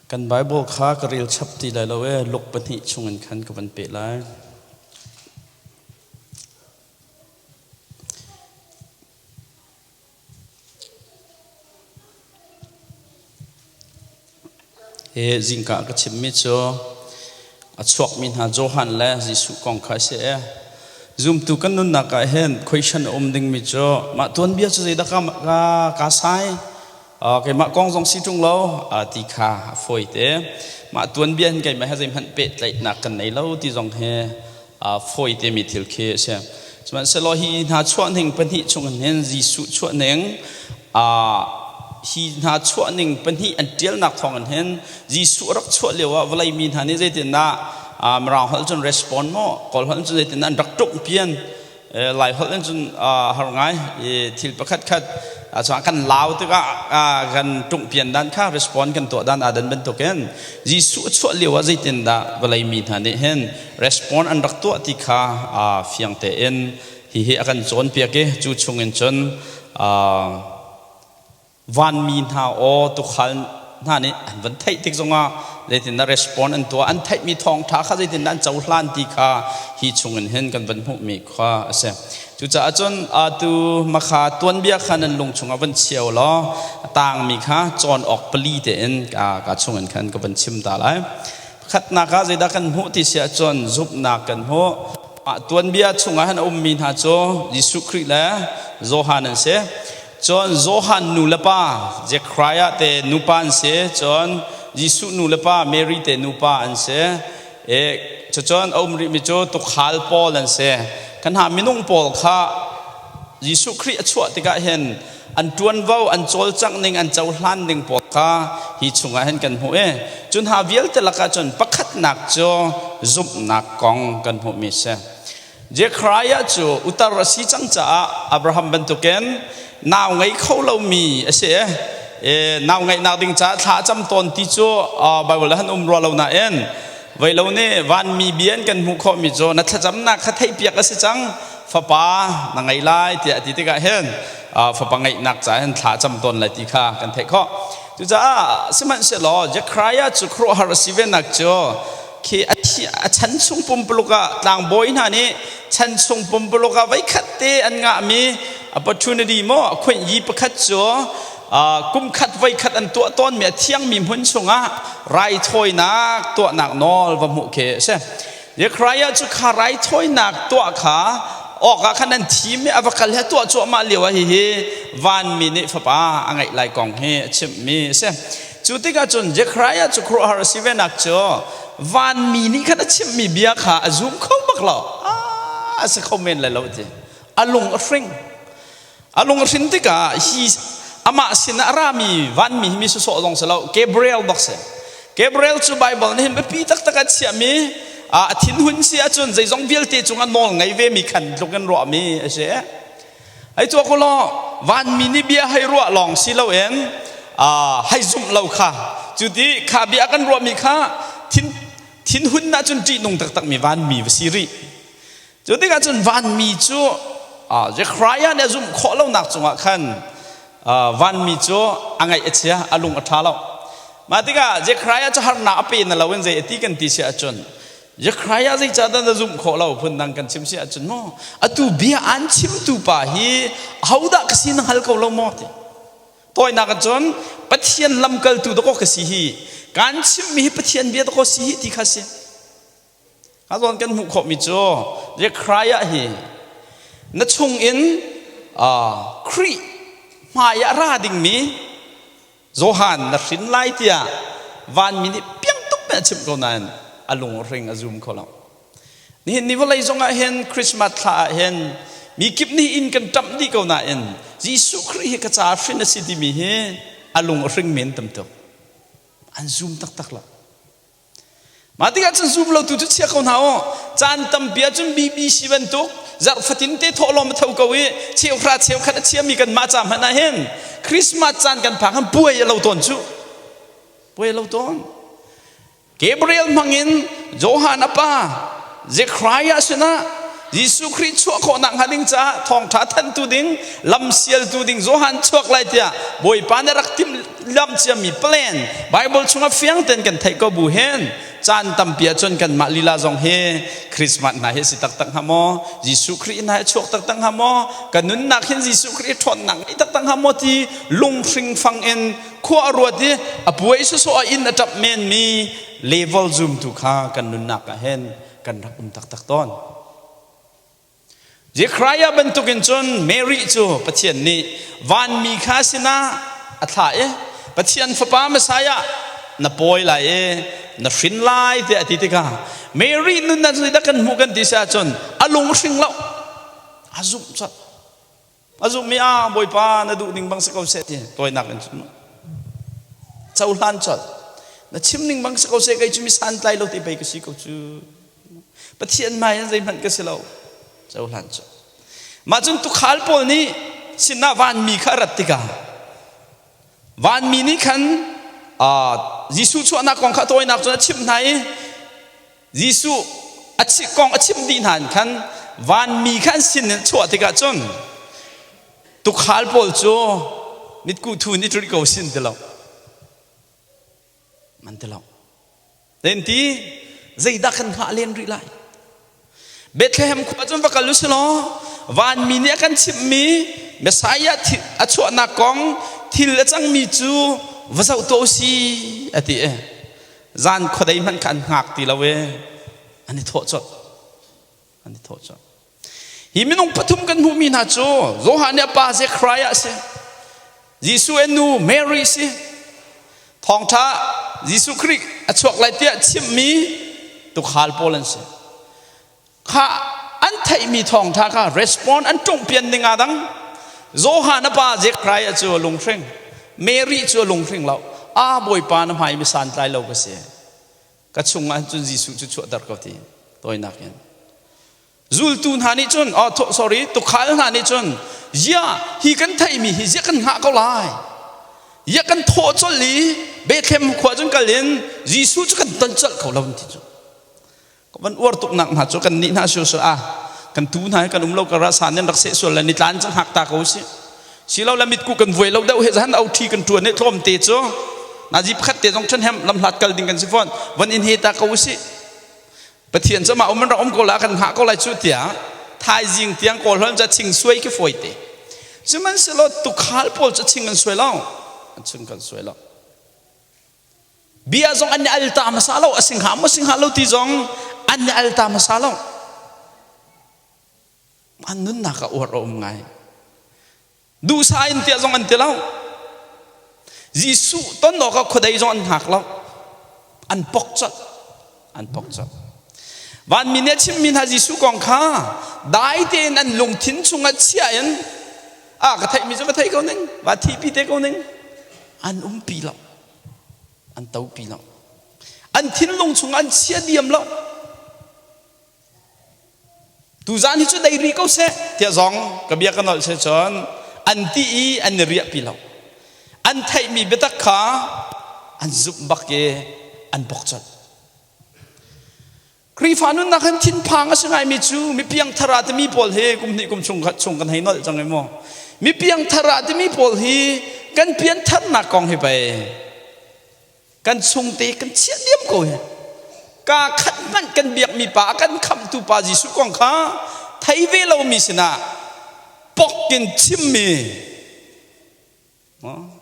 Kan Bible kha ka rel chap ti lai lo e luk pahnih chungin khan ka van peh lai. Hi zingka ka chimmi cu a chuakmi hna Johan le Jesuh kong kha a si e. Zumtu kan nunnak ah hin question a um dingmi cu mah tuanbia cu zeidah ka, ka, ka sai keimah kong zong si ṭung lo ti kha a fawi te. Mah tuanbia hin keimah he zeihmanh pehtlaihnak kan nei lo ti zong hi fawi temi thil khi a si. Sihmanhsehlaw hi hna chuahning pahnih chung hin Jesuh chuahning hi hna chuahning pahnih an ṭialnak thawngin hin Jesuh rak chuah lio ah vawlei mi hna nih zeitindah Mirang holh cun respond maw Kawl holh cun zeitindah an rak ṭuk pian Lai holh in cun har ngai thil pakhat khat cun kan lau tikah kan ṭungpian dan kha respond kan tuah dan aa dan bantukin Jesuh chuah lio ah zeitindah vawlei mi hna nih hin respond an rak tuah ti kha fiang tein hihi a kan cawnpiak i cu chungin cun vanmi hna aw tuukhal hna nih an van theih tik zongah zeitindah respond an tuah an theihmi thawngṭha kha zeitindah an cohlan ti kha hi chungin hin kan van hmuhmi kha a si. Cucaah cun atu makha tuanbia kha nan lung chungah van chia law a tangmi kha cawn awk pali tein ka, ka chungin khan ka van chim ta lai. Pakhatnak ah zeidah kan hmuh ti si ahcun zumhnak kan hmuh. Mah tuanbia chungah hin a ummi hna cu Jesuh Khrih le Johan an si. Cun Johan nu le pa Zechariah te nupa an si. Cun Jesuh nu le pa Mary te nupa an si. E, cucun a um rihmi cu tuukhal pawl an si. Kan hna minung pawl kha Jesuh Khrih a chuah tikah hin an ṭuanvo an cawlcangh ning an cohlan ning pawl kha hi chungah hin kan hmuh i cu hna vialte lakah cun pakhatnak cu zumhnak kong kan hmuhmi si. Zekhariah cu utar a si cang caah Abraham bantukin nau ngei kho lomi a si i nau ngeihnak ding caah thla a cam tawn ti cu Baibal ah han um rua lo nain voi lo nih vanmi bia in kan hmuh khawhmi cu na thlacamnak kha theihpiak a si cang fapa na ngei lai tiah a ti tikah hin fapa ngeihnak caah hin thla a cam tawn lai ti kha kan theih khawh. Cucaah sihmanhsehlaw Zekhariah cu khuaruahhar a si venak cu khi a chan chung pumpuluk ah tlangbawi hna nih chan chung pumpuluk ah voikhat te an ngahmi opportunity maw khuanh yi pakhat cu kum khat voikhat an tuah tawnmi a thiangmi hmun chungah raithawinak tuahnak nawl va hmuh khi a si. Zechariah cu kha raithawinak tuah kha awk ah khan an thim i a va kal he tuah cuahmah lio ah hihi vanmi nih fapa a ngeih lai kong hi a chimhmi a si. Cu tikah cun Zechariah cu khuaruahhar a si venak cu vanmi nih khan a chimhmi bia kha a zum kho bak lo. A si kho men lai lo ti. A lung a hring. A lung a hrin tikah hi amah sinah a rami vanmi hi mi sawsawh zong si lo Gabriel bak si. Gabriel cu Baibal nih hin biapi taktak a chiahmi a thinhun si ahcun zeizong vialte cungah nawl ngei vemi khan tluk in ruahmi a si. Hei tuak u law vanmi nih bia hei ruah lawng si loin hei zumh lo kha cu ti kha bia kan ruahmi kha thin thinhun ahcun ṭihnung taktakmi vanmi va si rih. Cu tikah cun vanmi cu Zechariah nih a zumh khawh lonak cungah khan vanmi cu a ngaih a chia, a lung a ṭha lo. Mah tikah Zechariah cu harnak a pe na loin zei a ti kan ti si ahcun Zechariah zeicahdah na zumh khawh lo phundang kan chim si ahcun maw atu bia aan chimtu pa hi ahodah ka si na hngal ko lo maw ti. Tawinak ah cun Pathian lamkaltu dakaw ka si hi kaan chimmi hi Pathian bia dakaw si hi ti kha si. A zawn kan hmuh khawhmi cu Zechariah hi na chungin Khrih hmai ah ra dingmi Johan na hrin lai tiah vanmi nih piang tuk in a chimh ko nain a lung a hring a zum kho lo. Nihin ni vawlei zongah hin Christmas thla ah hin mi kip nih inn kan ṭamh dih ko nain Jesuh Khrih hi ka caah hrin a si timi hi a lung a hring men tam tuk. An zum taktak lo. Mah tikah cun zum lotu cu chia ko hna u. Caan tampi ahcun BBC bantuk zarh fatin te thawhlawm a tho ko i cheuhra cheukhat a chiami kanmah ca hmanh ah hin Christmas caan kan phak hin puai a lo tawn cu. Puai a lo tawn. Gabriel hmangin Johan a pa Zechariah sinah Jesuh Khrih chuah khawhnak hnga ding caah thawngṭha thanhtu ding, lamsialtu ding Johan chuak lai tiah Bawipa nih rak timh lam ciami plan Bible chungah fiang tein kan theih ko bu hin caan tampi ahcun kanmah lila zong hi Christmas hna hi si taktak hnga maw? Jesuh Khrih hna hi chuak taktak hnga maw? Kan nunnak hin Jesuh Khrih ṭhawnnak ngei taktak hnga maw ti lunghring fang in khua a ruat i a puai sawsawh a inn a ṭap menmi level zumtu kha kan nunnak ah hin kan rak um taktak tawn. Zekhariah bantukin cun Mary cu Pathian nih vanmi kha sinah a thlah i Pathian fapa Messiah na pawi lai i na hrin lai tiah a ti tikah Mary nunnak zeidah kan hmuh kan ti si ahcun a lung hring lo a zumh colh. A zumhmi ah Bawipa na duh ning bang si ko seh ti tawinak in cun cohlan colh. Na chim ning bang si ko seh kei cu mi santlai lo te pei ka si ko cu. Pathian hmai in zeihmanh ka si lo. Cohlan colh. Mah cun tukhal pawl nih sinah vanmi kha a rat tikah vanmi nih khan Jesuh chuahnak kong kha tawinak cun a chimh hna i Jesuh a kong a chimh dih hna in khan vanmi kha an sin in chuah tikah cun tukhal pawl cu mitkuh thu in i ṭulh ko sin ti lo man ti lo den ti zeidah kan hngah len rih lai Bethlehem khua cun va kal u silaw vanmi nih a kan chimhmi Messiah a chuahnak kong thil a cangmi cu va zoh tuah u si a ti i zan khuadei hmanh kha an hngak ti lo i an i thawh colh an i thawh colh hi minung pathum kan hmuhmi hna cu Johan nih a pa Zechariah a si Jesuh a nu Mary si thawngṭha Jesuh Khrih a chuak lai tiah chimhmi tukhal pawl an si kha an theihmi thawngṭha kha respond an ṭungpian ning aa dang Johan a pa Zechariah cu a lunghring Mary cu a lunghring lo a bawipa na hmai mi santlai lo ka si ka chungah cun Jesuh cu chuahter ko ti tawinak in Zultu hna nih cun, oh, sorry, tukhal hna nih cun, ziah hi kan theihmi hi ziah kan hngah ko lai. Ziah kan thawh colh i Bethlehem khua cun kal in Jesuh cu kan ton colh ko lo ti cu. Ka van uar tuknak hna cu kan nih hna su su ah kan tu hna kan um lo kar ah san in rak seh sual le nitlan cu hngak ta ko si. Si lo le mitku kan vuai lo deuh he zahan au thi kan tuan he tlawm te cu nazi pakhat te zong ṭhen hem lamhlat kal ding kan si fawn van in he ta ko si. Pathian cu mah um an rak um ko la kan hngah ko lai cu tiah thaizing tiang kawl hon ca ching suai khi fawi te sihmanhsehlaw tukhal pawl cu ching an suai lo an chung kan suai lo bia zong an i al ta hmasa lo a sing ha maw sing ha lo ti zong an i al ta hmasa lo an nunnak a uar a um ngai Duhsah in tiah zong an ti lo. Jesuh ton awkah khuadei zong an hngak lo. An pok colh. An pok colh. Vanmi nih a chimmi hna Jesuh kong kha dai tein an lungthin chungah chia in a ka theihmi cu va thei ko ning, va thihpi te ko ning. An umpi lo. An topi lo. An thinlung chungah an chia diam lo. Tuzaan hi cu dei rih ko seh tiah zong ka bia ka nolh seh cun an ti i an i riahpi lo. An theihmi biatak kha an zumh bak i an bok colh. Khrihfa nunnak hin thinphang a si ngaimi cu mi piangthar ah timi pawl hi kum hnih kum chung chung kan hei nolh cang i mu. Mi piangthar ah timi pawl hi kan piantharnak kong hi pei kan chungte kan chiah diam ko hi ka khat hmanh kan biakmi pa a kan khamhtu pa Jesuh kong kha thei ve lomi sinah pok in chimmi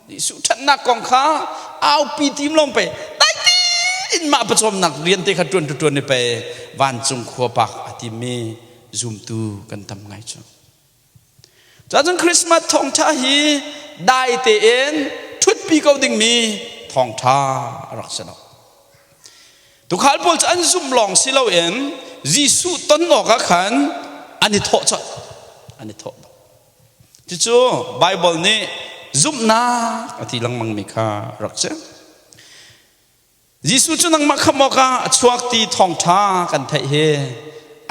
Jesuh ṭhatnak kong kha aupi tim lawng pe dai in mah pawcawmnak rian te kha ṭuan ṭuan ni pe vancung khua pak a timi zumtu kan tam ngai cu. Cun Christmas thawngṭha hi dai tein ṭhutpi ko dingmi thawngṭha a rak si lo. Tuukhal pawl cu an zumh lawng si loin Jesuh ton awkah khan an i thawh colh. An i thawh. Cucu Baibal nih zumhnak a ti lengmangmi kha rak si. Jesuh cu nangmah khamh awkah a chuak ti thawngṭha kan theih hi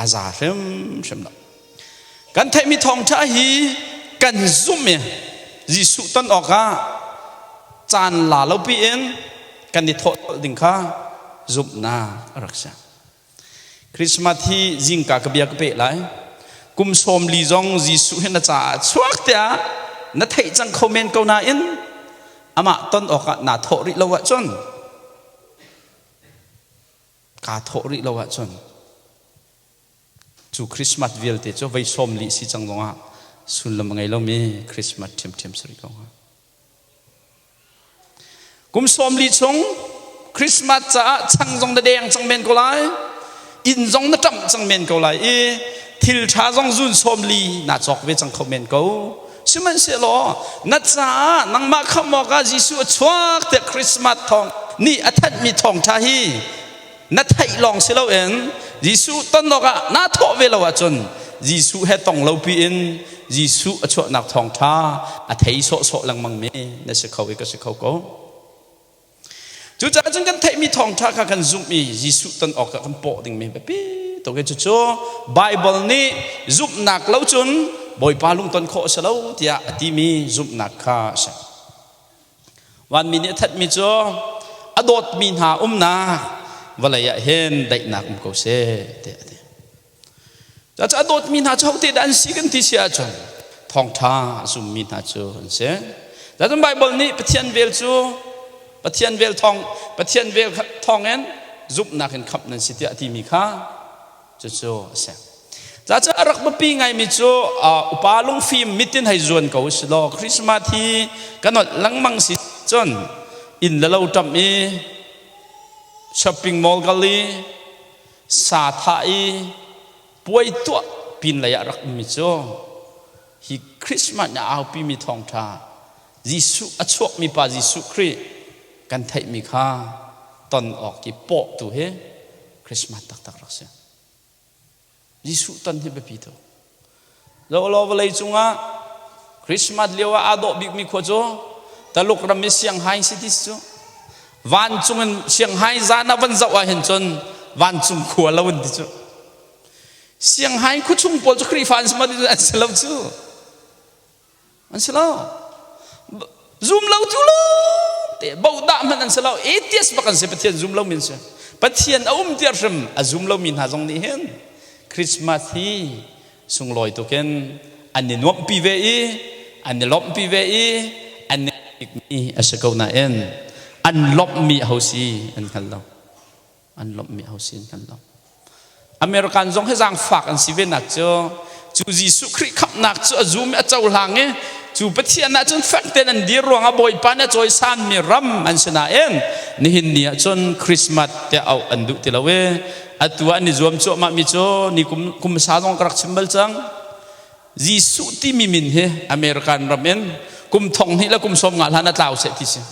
a za hrimhrim lo. Kan theihmi thawngṭha hi kan zumh i Jesuh ton awkah caan la lo piin kan i thawh ding kha zumhnak a rak si. Christmas hi zingka ka bia ka peh lai. Kum 40 zong Jesuh hi na caah chuak tiah na theih cang kho men ko nain amah ton awkah naa thawh rih lo ahcun, kaa thawh rih lo ahcun, cu Christmas vialte cu vei 40 si cang zongah sullam a ngei lomi Christmas ṭhiamṭhiam si rih ko hnga. Kum 40 chung Christmas caah chang zong na deng cang men ko lai, inn zong na ṭamh cang men ko lai i thil ṭha zong zun 40 naa cawk ve cang kho men ko. Sihmanhsehlaw na caah nangmah khamh awkah Jesuh a chuak tiah Christmas thawng nih a thanhmi thawngṭha hi na theih lawng si loin Jesuh ton awkah naa thawh ve lo ahcun Jesuh he tong lo piin Jesuh a chuahnak thawngṭha a thei sawhsawh lengmang mi na si kho i ka si kho ko. Cucaah cun kan theihmi thawngṭha kha kan zumh i Jesuh ton awkah kan pawh dingmi biapi tuk i cucu Baibal nih zumhnak lo cun Bawipa lungton khawh a si lo tiah a timi zumhnak kha a si. Vanmi nih a thatmi cu a dawtmi hna umnak vawlei ah hin daihnak um ko seh tiah a ti. Cucaah a dawtmi hna cu hote dah an si kan ti si ahcun thawngṭha a zummi hna cu an si. Cucun Baibal nih Pathian vel cu Pathian vel thawng Pathian vel thawngin zumhnak in khamh nan si tiah a timi kha cucu a si. Caah a rak biapi ngaimi cu upa lungfim mitin hei zuan ko si law Christmas hi kan ot lengmang si cun inn le lo ṭamh i shopping mall kal i sa thah i puai tuah pin lei ah rak ummi cu hi Christmas nih a aupimi thawngṭha Jesuh a chuakmi pa Jesuh Khrih kan theihmi kha ton awk i pawh tu hi Christmas taktak rak si. Jesuh ton hi biapi tuk. Lo vawlei cungah Christmas lio ah aa dawh bikmi khua cu Taluk ram i Shanghai City cu vancung in Shanghai zan ah van zoh ah hin cun vancung khua lo an ti cu. Shanghai khuachung pawl cu Khrihfa an si ma an si lo cu. An si lo. Zum lo tu lo te bodah hmanh an si lo. Atheist bak an si. Pathian zum lo min si. Pathian a um tiah hrim a zum lo mi hna zong nih hin Christmas hi sunglawi tukin an i nuamhpi ve i an i lawmhpi ve i an i mi a si ko nain an lawmhmi ho si an hngal lo. An lawmhmi ho si an hngal lo. American zong hi zaangfak an si ve nak cu cu Jesuh Khrih khamhnak cu a zum i a cohlang i cu Pathian ah cun fek tein an dir ruangah Bawipa nih a cawisanmi ram an si nain nihin ni ah cun Christmas tiah auh an duh ti lo i atu ah an i zuam cuahmah mi cu ni kum kum hmasa zong ka rak chim bal cang. Jesuh timi min hi American ram in kum 2000 le kum 50 hlan a tlau seh ti si.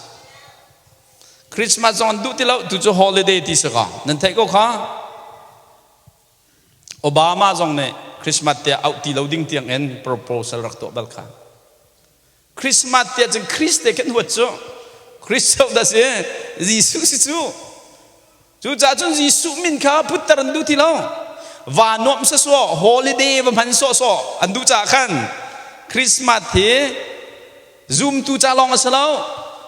Christmas zong an duh ti lo tu cu holiday ti si ka nan theih ko kha. Obama zong nih Christmas tiah auh ti lo ding tiang in proposal rak tuah bal kha. Christmas tiah cun Christ te kan huat cu Christ dah si Jesuh si cu. Cucaah cun Jesuh min kha putter an duh ti lo. Va nuamh sawsawh, holiday va hman sawhsawh an duh caah khan Christmas hi zumtu ca lawng a si lo.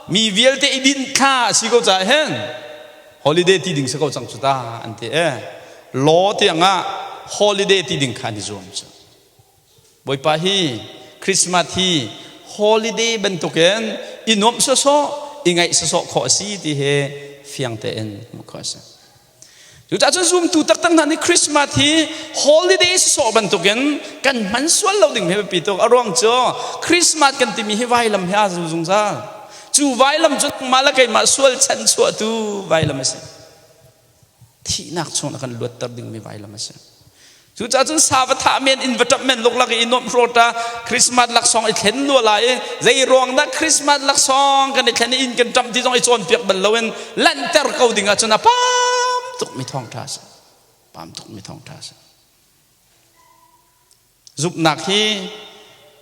Mi vialte i dinh thla a si ko caah hin holiday ti ding si ko cang cu ta an ti e. Law tiang ah holiday ti ding kha an i zuam cu. Bawipa hi Christmas hi holiday bantukin i nuamh sawsawh, i ngaih sawsawh khawh a si ti hi fiang tein hmuh khawh a si. Cucaah cun zumtu taktak hna nih Christmas hi holiday sawsawh bantukin kan hman sual lo ding hi biapi tuk. A ruang cu Christmas kan timi hi vailam he aa zu zungzal. Cu vailam cu nangmah le keimah sual chanchuahtu vailam a si. Thihnak chung a kan luatter dingmi vailam a si. Cucaah cun sa va thah men in va ṭap men luklak i nuamh hrawta Christmas laksawng i thlen lua lai i zei ruang dah Christmas laksawng kan i thlen i inn kan ṭamh ti zong i cawnpiak bal loin lanhter ko ding ahcun a pam tukmi thawngṭha a si. Pam tukmi thawngṭha a si. Zumhnak hi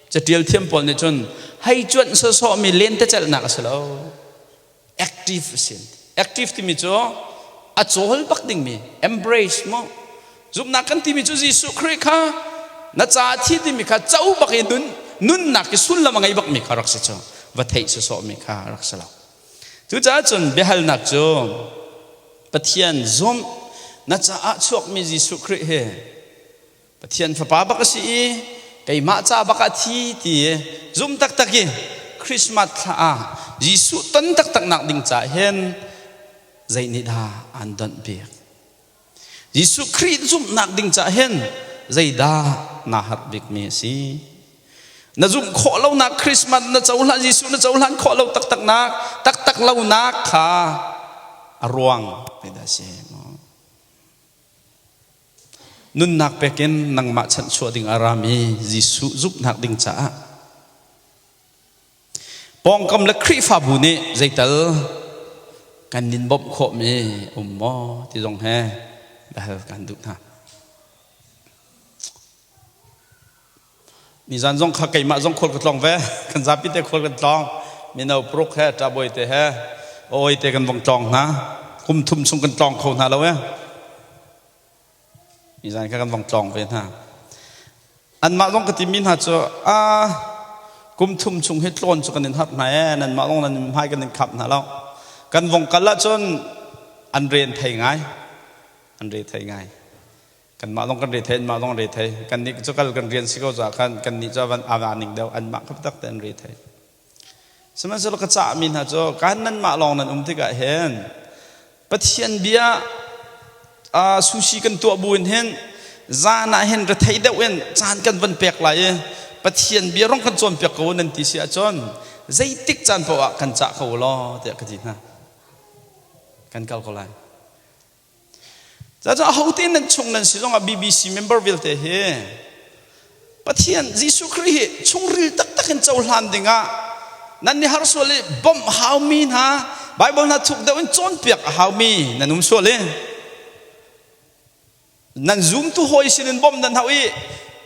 catial thiam pawl nih cun hei cuanh sawsawhmi lentecelhnak a si lo. Active a si. Active timi cu a cawl bak dingmi embrace mu. Zumhnak kan timi cu Jesuh Khrih kha na ca thi timi kha co bak i nun nunnak i sullam a ngei bakmi kha rak si cu va theih sawsawhmi kha rak si lo. Cucaah cun biahalnak cu Pathian zumh na caah chuakmi Jesuh Khrih hi. Pathian fapa bak a si i keimah ca bak ah thi ti zum taktak i Christmas thla ah Jesuh ton taktak nak ding ca hin zei nih dah an donh bik? Jesuh Khrih zumhnak ding ca hin zeidah naa harh bikmi a si? Na zumh khawh lonak Christmas na cohlan Jesuh na cohlan khawh lo taktaknak taktak lonak kha a ruang zeidah a si? Nunnak pekin nangmah chanhchuah ding a rami Jesuh zumhnak ding caah Pawngkam le Khrihfabu nih zeital kan nin bawmh khawhmi um maw ti zong he biahal kan duh hna. Nizan zong kha keimah zong khual ka tlawng ve. Kan zapi te khual kan tlawng. Mino pruk he ṭabawi te he awi te kan vong tlawng hna. Kum thum chung kan tlawng kho hna lo e. Nizan kha kan vong tlawng ve hna. Anmah zong ka timi hna cu a kum thum chung hi tlawn cu kan in harh hna ee nanmah zong nan hmai kan in khap hna lo. Kan vong kal ahcun an re an thei ngai. An re thei ngai. Kanmah zong kan re thei, anmah zong re thei. Kannih cu kal kan rian si ko caah khan kannih cu van ava ning deuh anmah kha tak te an re thei. Sihmanhsehlaw ka cahmi hna cu kan nanmah lawng nan um tikah hin Pathian bia sushi kan tuah buin hin zan ah hin rethei deuh in caan kan van pek lai i Pathian bia rong kan cawnpiak ko nan ti si ahcun zeitik caan paoh ah kan cah ko law tiah ka ti hna. Kan kal ko lai. Cucaah ahote nan chung nan si zongah BBC member vialte hi Pathian Jesuh Khrih hi chungril taktak in cohlan dingah nan nih har sual i bawmh haumi hna Bible hna thuk deuh in cawnpiak a haumi nan um sual i nan zumtu hawi sinin bawmh nan hau i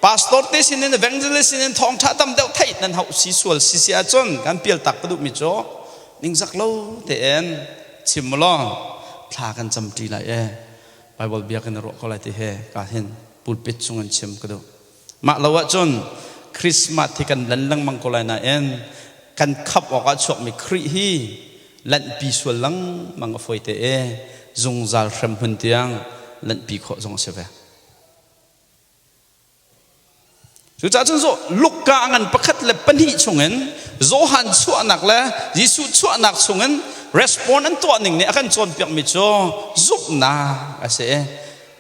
pastor te sinin evangelist sinin thawngṭha tam deuh theih nan hau si sual si si ahcun kan pial tak ka duhmi cu ningzak lo tein chim law thla kan camṭi lai e Bible bia kan i ruah ko lai ti he ka hin pulpit chung in chim ka duh mah lo ahcun Christmas hi kan lan lengmang ko lai nain kan khap awk ah chuakmi Khrih hi lanhpi sual lengmang a fawi te e zungzal hrem hmun tiang lanhpi khawh zong a si ve. Cucaah cun Luka ngan pakhat le pahnih chungin Johan chuahnak le Jesuh chuahnak chungin respond an tuah ning nih a kan cawnpiakmi cu zumhnak a si.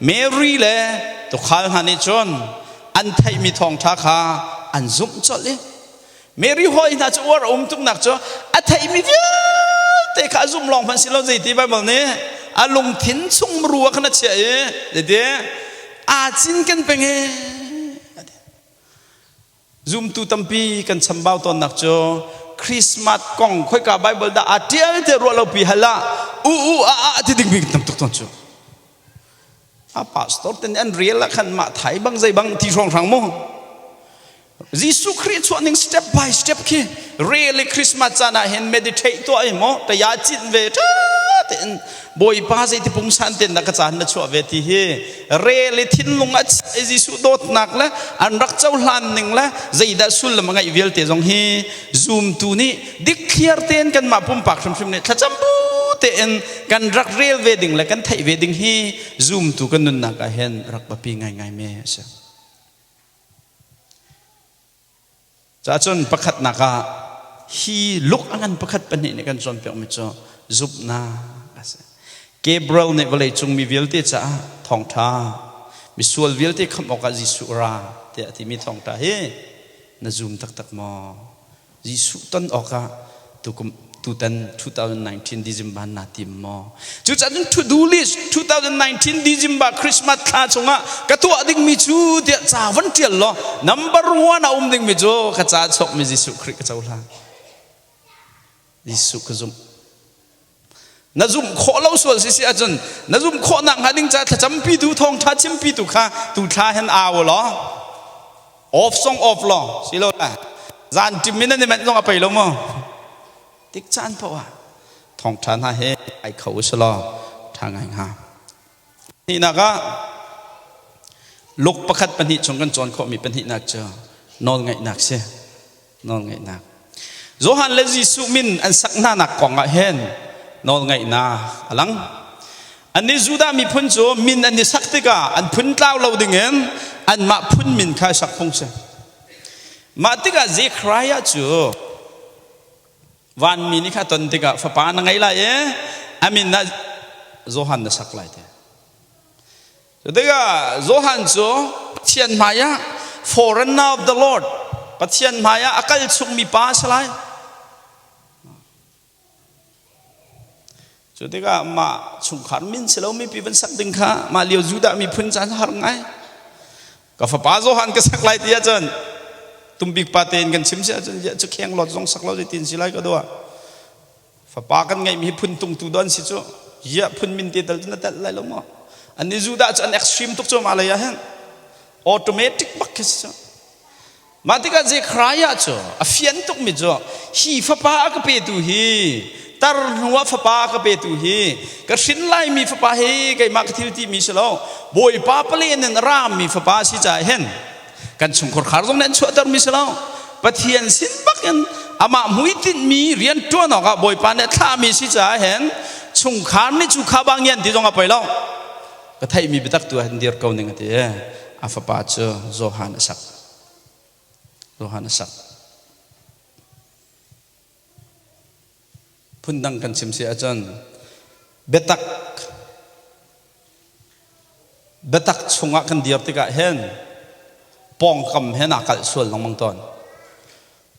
Mary le tuukhal hna nih cun an theihmi thawngṭha kha an zumh colh i Mary hawi hna cu uar a um tuknak cu a theihmi vialte kha a zumh lawng hmanh si lo zeiti Bible nih a lungthin chung muru ah khan a chiah i zeiti aa cinken peng e zumtu tampi kan chambau tawnnak cu Christmas kong khoika Bible dah aa ṭial te ruah lo pi hal ah u u a a ti ding mi tam tuk tawn cu a pastor ten an rel ah khan mah thai bang zei bang ti hrawng hrang mu Jesuh Khrih chuah ning step by step khi really Christmas caan ah hin meditate tuah i maw taya cin ve ṭha tein Bawipa zeiti pungsan ten dah ka caan na chuah ve ti hi really thinlung a Jesuh dawtnak le an rak cohlan ning le zeidah sullam a ngeih vialte zong hi zumtu nih dikthliar tein kanmah pumpak hrimhrim nih thlacam bu tein kan rak rel ve ding le kan theih ve ding hi zumtu kan nunnak ah hin rak biapi ngaingai me a si. Cacun pakhatnak ah hi luk a ngan pakhat pahnih nih kan cawnpiakmi cu zumhnak a si. Gabriel nih vawleicung mi vialte caah thawngṭha misual vialte khamh awkah Jesuh ra tiah a timi thawngṭha hi na zum taktak maw? Jesuh ton awkah tukum tutan 2019 December naa tim maw? Cucaah cun to do list 2019 December Christmas thla chungah ka tuah dingmi cu tiah ca van ṭial law number one a um dingmi cu ka ca chuakmi Jesuh Khrih ka cohlan. Jesuh ka zumh. Na zumh khawh lo sual si si ahcun na zumh khawh nak hnga ding ca thlacampi tu thawngṭha chimpi tu kha tu thla hin au law off song off law si lo la zan ṭim in nan i manh zong a pei lo maw tik caan paoh ah thawngṭha hna he ai kho u law ṭha ngai hnga hnihnak ah luk pakhat pahnih chung kan cawn khawhmi pahnihnak cu nawlngaihnak si nawlngaihnak. Johan le Jesuh min an sak hnanak kong ah hin nawlngaihnak a lang. Annih Judah miphun cu min an i sak tikah an phun tlau lo dingin anmah phun min kha i sak phung si. Mah tikah Zekhariah cu vanmi nih kha ton tikah fapa na ngei lai i a min ah Johan na sak lai ti. Cu tikah Johan cu Pathian hmaiah forerunner of the Lord Pathian hmaiah a kal chungmi pa a si lai. Cu tikah mah chungkhar min si lomi pi van sak ding kha mah lio Judah miphun caan har ngai. Ka fapa Johan ka sak lai ti ahcun tumbik pa tein kan chim si ahcun cu kheng lot zong sak lo zeitin si lai ka dua. Fapa kan ngeihmi hi phun tungtu don si cu ya phun min te tal na tel lai lo maw? An ni Judah cu an extreme tuk cu mah lei ah hin automatic bak khi si cu. Mah tikah Zekhariah cu a fian tukmi cu hi fapa a ka petu hi tar hnuah fapa a ka petu hi ka hrin laimi fapa hi keimah ka thil timi si lo Bawipa palen in a rami fapa a si caah hin kan chungkhar khar zong nih an chuahtermi si lo Pathian sin bakin amah hmuitinhmi rian ṭuan awkah Bawipa nih a thlahmi si caah hin chungkhar nih cu kha bang yan ti zong a poi lo ka theihmi biatak tu ah hin dir ko ning a ti i a fapa cu Johan a sak. Johan a sak. Phundang kan chim si ahcun biatak biatak chungah kan dir tikah hin pawngkam he naa kalh sual lengmang tawn.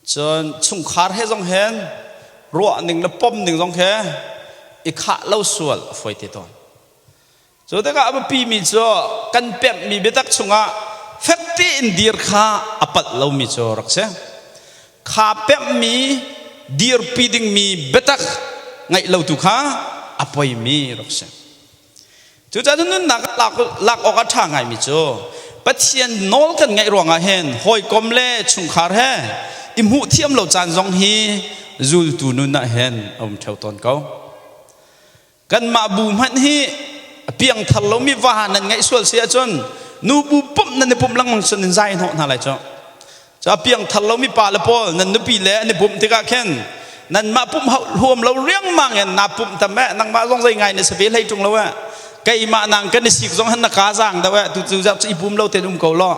Cun chungkhar he zong hin ruah ning le pom ning zong he i khah lo sual a fawi te tawn. Cu tikah a biapimi cu kan pemhmi biatak chungah fek tein dir kha a palh lomi cu rak si. Kha pemhmi dirpi dingmi biatak ngaih lo tu kha a poimi rak si. Cucaah nunnak lak awk a ṭha ngaimi cu Pathian nawl kan ngaih ruangah hin hawikom le chungkhar he i hmuh thiam lo caan zong hi zultu nun ah hin a um ṭheo tawn ko. Kanmah bu hmanh hi a piangthar lomi va nan ngaih sual si ahcun nu bu pumh nan i pumh lengmang cun in zai hnawh hna lai cu. Cu a piangthar lomi pa le pawl nan nupi le an i pumh tikah khin nanmah pumh huam lo riangmang in naa pumh tam eh nangmah zong zei ngai na si ve hlei ṭung lo eh keimah nang kan i sik zong han na ka zaang deuh eh tu cu cu i pum lo ten um ko law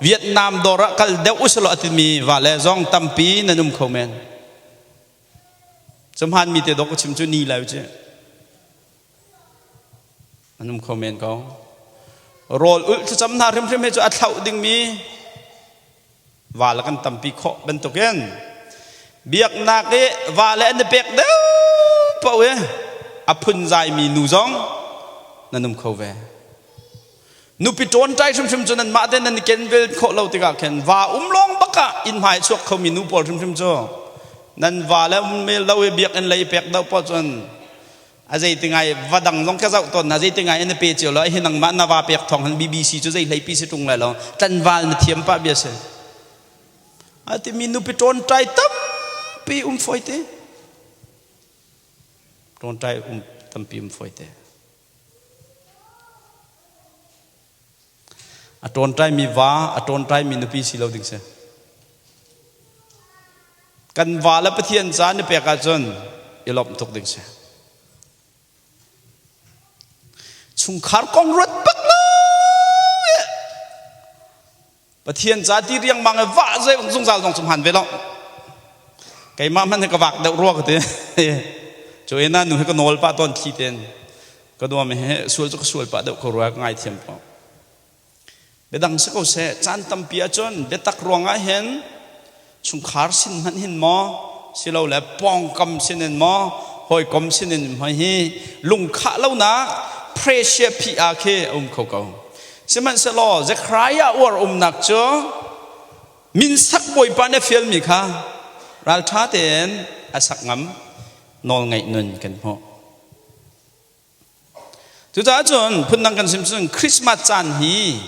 Vietnam dawr ah kal deuh usalaw a timi va le zong tampi nan um kho men. Cumhan mi te dok ka chim cu ni lai cu. An um kho men ko. Rawl ulh thlacam hna hrimhrim he cu a thlauh dingmi va le kan tampi khawh bantukin biaknak i va le an i pek deuh paoh i a phunzaimi nu zong nan um kho ve. Nupi ṭawnṭai hrimhrim cu nanmah te nan i kenvel khawh lo tikah khin va um lawng bak ah inn hmai chuak khomi nu pawl hrimhrim cu nan va le um mel lo i biakinn lei pek deuh paoh cun a zeiti ngai va dang zong ka zoh tawn hna zeiti ngai in a pe cio lo hi nangmah na va pek thawng hin BBC cu zei hlei pi si ṭung lai lo tlanval na thiam pah bia si a timi nupi ṭawnṭai tampi um fawi te ṭawnṭai um tampi um fawi te A ṭawnṭaimi va, a ṭawnṭaimi nupi si lo ding si. Kan va le Pathian ca na pek ahcun i lawmh tuk ding si. Chungkhar kong ruat bak lo. Pathian ca ti riangmang i vah zungzal zong cu hmaan ve lo. Keimah hmanh hi ka vak deuh rua ka ti. Cu ina nu hi ka nawl pah tawn thli ten. Ka nuam hi sual cu ka sual pah deuh ko rua ka ngaithiam ko. Biadang si ko seh, caan tampi ahcun biatak ruangah hin chungkhar sin hmanh hin maw silole pawngkam sin in maw hawikom sin in maw hi lungkhah lonak pressure phi ah khi a um kho ko. Sihmanhsehlaw Zekhariah uar umnak cu minsak bawipa nih a fialmi kha ralṭha tein a sak ngam nawlngaih nun kan hmuh. Cucaah cun phundang kan sim cun Christmas caan hi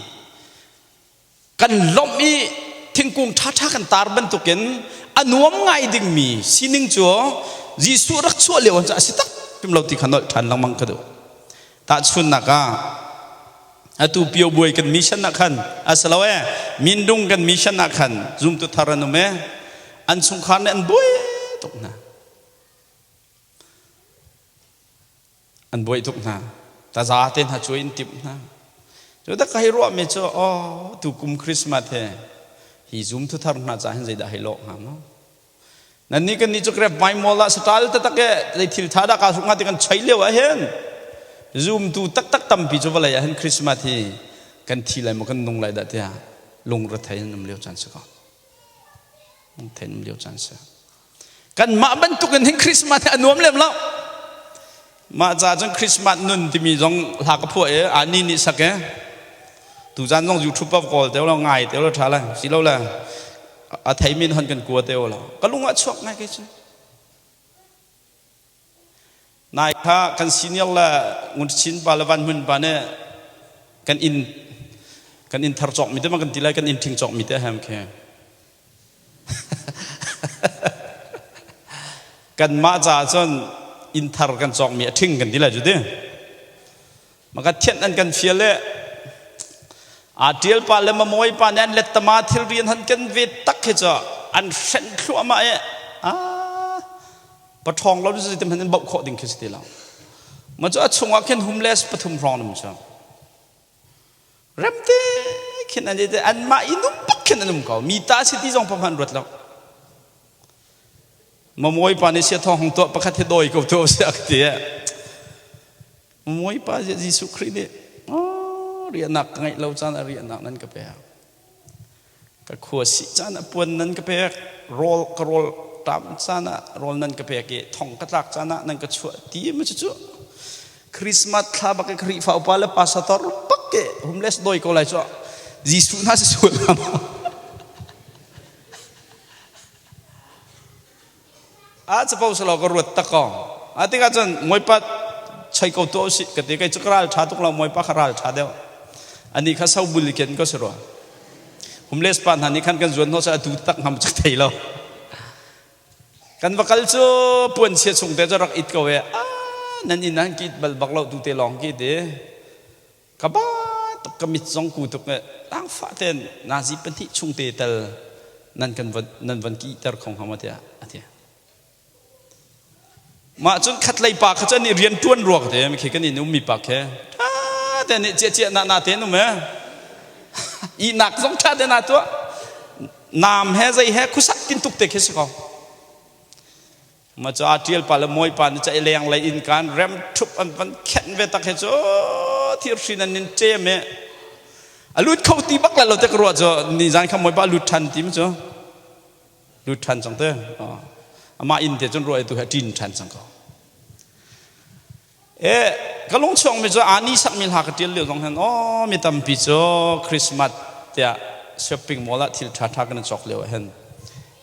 kan lawmh i thingkung ṭhaṭha kan tar bantukin a nuam ngai dingmi sining cu Jesuh rak chuah lio an cu a si tak hrim lo ti kha nolh ṭhan lengmang ka duh. Tahchunhnak ah atu pio buai kan mission ah khan a si lo e mindung kan mission ah khan zumtu thar an um e an chungkhar nih an buai tuk hna. An buai tuk hna. Taza te hna cuai in timh hna. Cu tak ka hei ruahmi cu aw tu kum Christmas he hi zum thuthar hna ca hin zeidah hei lawh hnga maw? Nan nih kan nih cu grep mai mall ah satal taktak e zei thil tha dah kaa hruk hnga ti kan choi lio ah hin zumtu taktak tampi cu vawlei ah hin Christmas hi kan thi lai maw kan nung lai dah tiah lungrethei in um lio caan si ko. Lungthei in um lio caan si. Kanmah bantukin hin Christmas hi a nuam lem lo. Mah ca cun Christmas nun timi zong hla ka phuah i ani nih sak e. Tuzan zong YouTube ah kawl te lo ngai te lo tha lai. Si lo le a thei min hon kan kua te lo. Ka lung ah chuak ngai kei cu. Nai kha kan senior le Ngun Chin pa le Van Hmun pa nih kan inn kan inn thar cawk mi te ma kan ti lai kan inn thing cawk mi te hem khi. Kanmah caah cun inn thar kan cawkmi a ṭhing kan ti lai cu ti. Maka thianh an kan fial le aa ṭial pa le mamawi pa nih an lettama thilri an han kan ve tak hi cu an hrenh thluahmah i ah paṭhawng lo cu zeitin hmanh in bauh khawh ding khi si ti lo. Ma cu a chungah khin homeless pathum hrawng an um cu. Remte khin an i anmah i num bak khin an um ko. Mi ta si ti zong pahman ruat lo. Mamawi pa nih sia thawng hong tuah pakhat hi dawi ko tuah siah ka ti. Mamawi pa Jesuh Khrih nih riahnak ka ngeih lo caan ah riahnak nan ka pek. Ka khua sih caan ah puan nan ka pek. Rawl ka rawl ṭam caan ah rawl nan ka pek i thong ka tlak caan ah nan ka chuah ti ma cucu Christmas thla bak i Khrihfa upa le pastor bak ke homeless doi ko lai cu Jesuh hna si sual hna maw? A capo salo ka ruat tak ko. A tikah cun moipa choi ko tuah usih ka ti kai cu ka ral ṭha tuk lo moipa kha ral ṭha deuh. Ani kha so bul ken ko si rua. Homeless pa hna nih khan kan zuan hnawh sa atu tak ngam cu thei lo. Kan va kal cu puan chia chung te cu rak it ko e. Ah nan inn han kit bal bak lo tu te lawng ki ti. Ka ba tuk ka mit zong ku tuk e tangfah ten nazi pahnih chung te tel nan kan van nan van ki ter khong hama tiah ati. Mah cun khat lei pa kha cu an i rian ṭuan ruak te khi kan in ummi pa khi ṭha te nih cia cia na na te um e ihnak zong ṭha te na tuah nam he zei he khusak tin tuk te khi si ko ma cu a ṭial pa le mawi pa nih ca i leng lei in kan rem ṭhup an van khenh ve tak he cu thir hrin an nin ṭem e a lut kho ti bak la lo te ka ruah cu ni zan kha mawi pa lut ṭhan ti ma cu lut ṭhan cang te amah inn te cun ruah tu he ṭin ṭhan cang ko e ka lung chuak mi cu ani sak mi hla ka ṭial lio zong hin aw mi tampi cu Christmas tiah shopping mall ah thil ṭha ṭha kan i cawk lio ah hin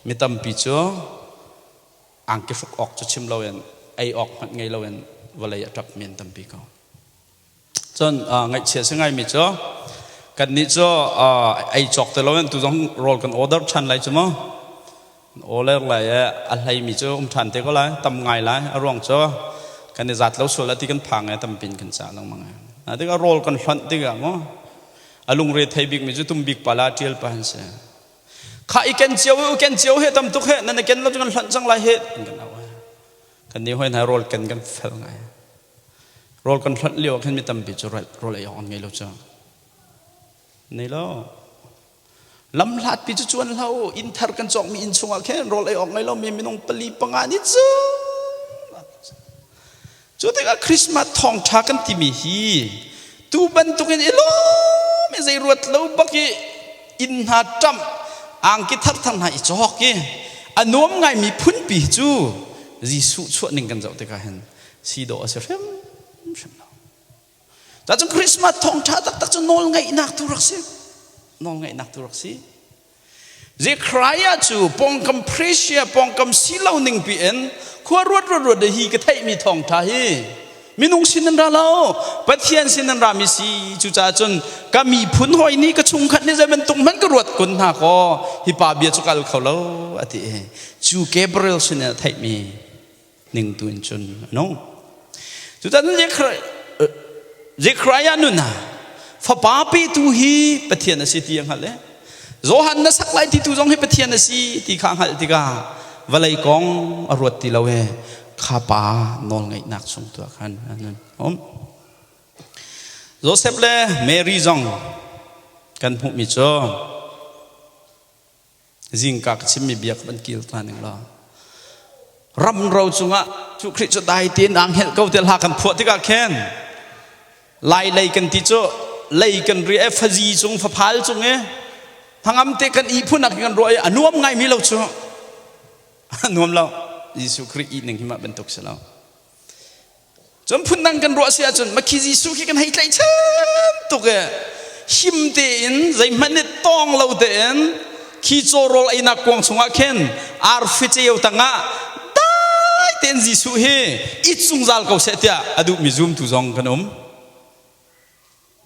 mi tampi cu angki hruk awk cu chim loin ei awk hmanh ngei loin vawlei a ṭap mi an tampi ko Cun ngaihchia si ngaimi cu kannih cu ei cawk ti loin tu zong rawl kan order ṭhan lai cu mu. Order lai i a hleimi cu um ṭhan te ko lai, tam ngai lai. A ruang cu kan i zat lo sual ah ti kan phang i tampin kan cah lengmang. Tikah rawl kan hlonh tikah mu a lungre thei bikmi cu tumbik pala ṭial pa an si. Kha i ken cio u ken cio he tam tuk he nan i ken lo cu kan hlonh cang lai he kan au. Kan nih hoi hna rawl ken kan fel ngai. Rawl kan hlonh lio ah khin mi tampi cu rawl ei awk an ngei lo cu. Nei lo. Lamhlatpi cu cuan hlah u. Inn thar kan cawkmi inn chungah khin rawl ei awk ngei lomi minung pali panga nih cu. Cu tikah Christmas thawngṭha kan timi hi tu bantukin i lawm i zei ruat lo bak i inn hna ṭamh angki thar thar hna i cawk i a nuam ngaimi phunpi cu Jesuh chuah ning kan zoh tikah hin si dawh a si hrimhrim lo. Cun Christmas thawngṭha taktak cu nawlngaihnak tu rak si. Nawlngaihnak tu rak si. Zechariah cu pawngkam Persia pawngkam si lo ning pi in khua ruat ruat ruat hi ka theihmi thawngṭha hi minung sin an ra lo Pathian sin an rami si cucaah cun ka miphun hawi nih ka chungkhat nih zei bantuk hmanh ka ruat kun hna kaw hi pa bia cu kal kho lo a ti cu Gabriel sin in a theihmi ning tu in cun a nung. Cutan Zekhariah nun ah fapa petu hi Pathian a si ti a hngalh i Johan na sak lai ti tu zong hi Pathian a si ti kha a hngalh tikah vawlei kong a ruat ti lo e kha pa nawlngeihnak chung tu ah khan a nun um. Joseph le Mary zong kan hmuhmi cu zingka ka chimmi bia ka van kil ta ning law ramro cungah cu Khrih cu dai tein ang helh ko te hla kan phuah tikah khin lai lei kan ti cu lei kan ri e fazi cung faphal cung e thangam te kan i phunak kan ruah i a nuam ngai mi lo cu a nuam lo Jesuh Khrih i ning hi mah bantuk si lo. Cun phundang kan ruah si ahcun makhi Jesuh khi kan hei tlaihchan tuk e him tein zeihmanh nih tawng lo tein khi cawrawl einak kuang chungah khin arfi ceu tangah dai tein Jesuh hi it zungzal ko seh tiah a duhmi zumtu zong kan um.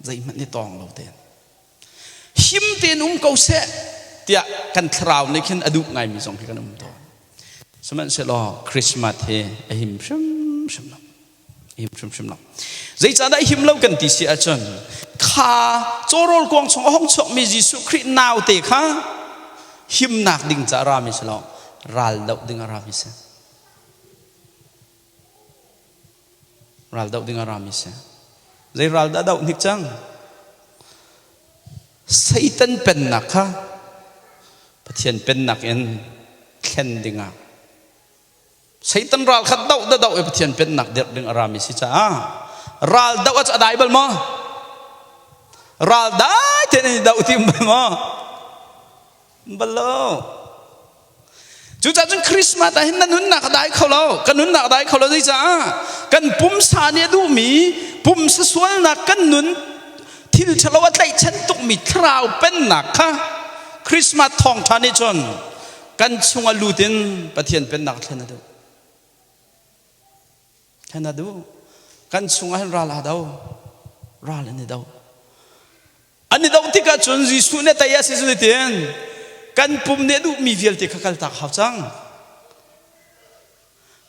Zeihmanh nih tawng lo tein him tein um ko seh tiah kan thlarau nih khin a duh ngaimi zong hi kan um tawn. Sihmanhsehlaw Christmas hi a him hrimhrim lo. Him hrimhrim lo. Zeicahdah him lo kan ti si ahcun kha cawrawl kuang chung a hong chuakmi Jesuh Khrih naute kha himnak ding ca rami si lo ral doh ding a rami si. Ral doh ding a rami si. Zei ral dah doh hnik cang? Satan pennak kha Pathian pennak in thlen dingah Satan ral kha doh da doh i Pathian pennak dirh ding a rami si caah ral doh a cu a dai bal maw? Ral dai tein in doh ti um bal maw? Bal lo. Cucaah cun Christmas ah hin na nunnak a dai kho lo. Kan nunnak a dai kho lo zeicah? Kan pumsa nih a duhmi pumsa sualnak kan nun thil ṭhalo a tlaihchan tukmi thlarau pennak kha Christmas thawngṭha nih cun kan chung a lut in Pathian pennak thlen a duh. Thlen a duh. Kan chungah hin ral aa do. Ral an i do. An i doh tikah cun Jesuh nih tei a si cu tin kan pum nih a duhmi vialte kha kaltak hau cang.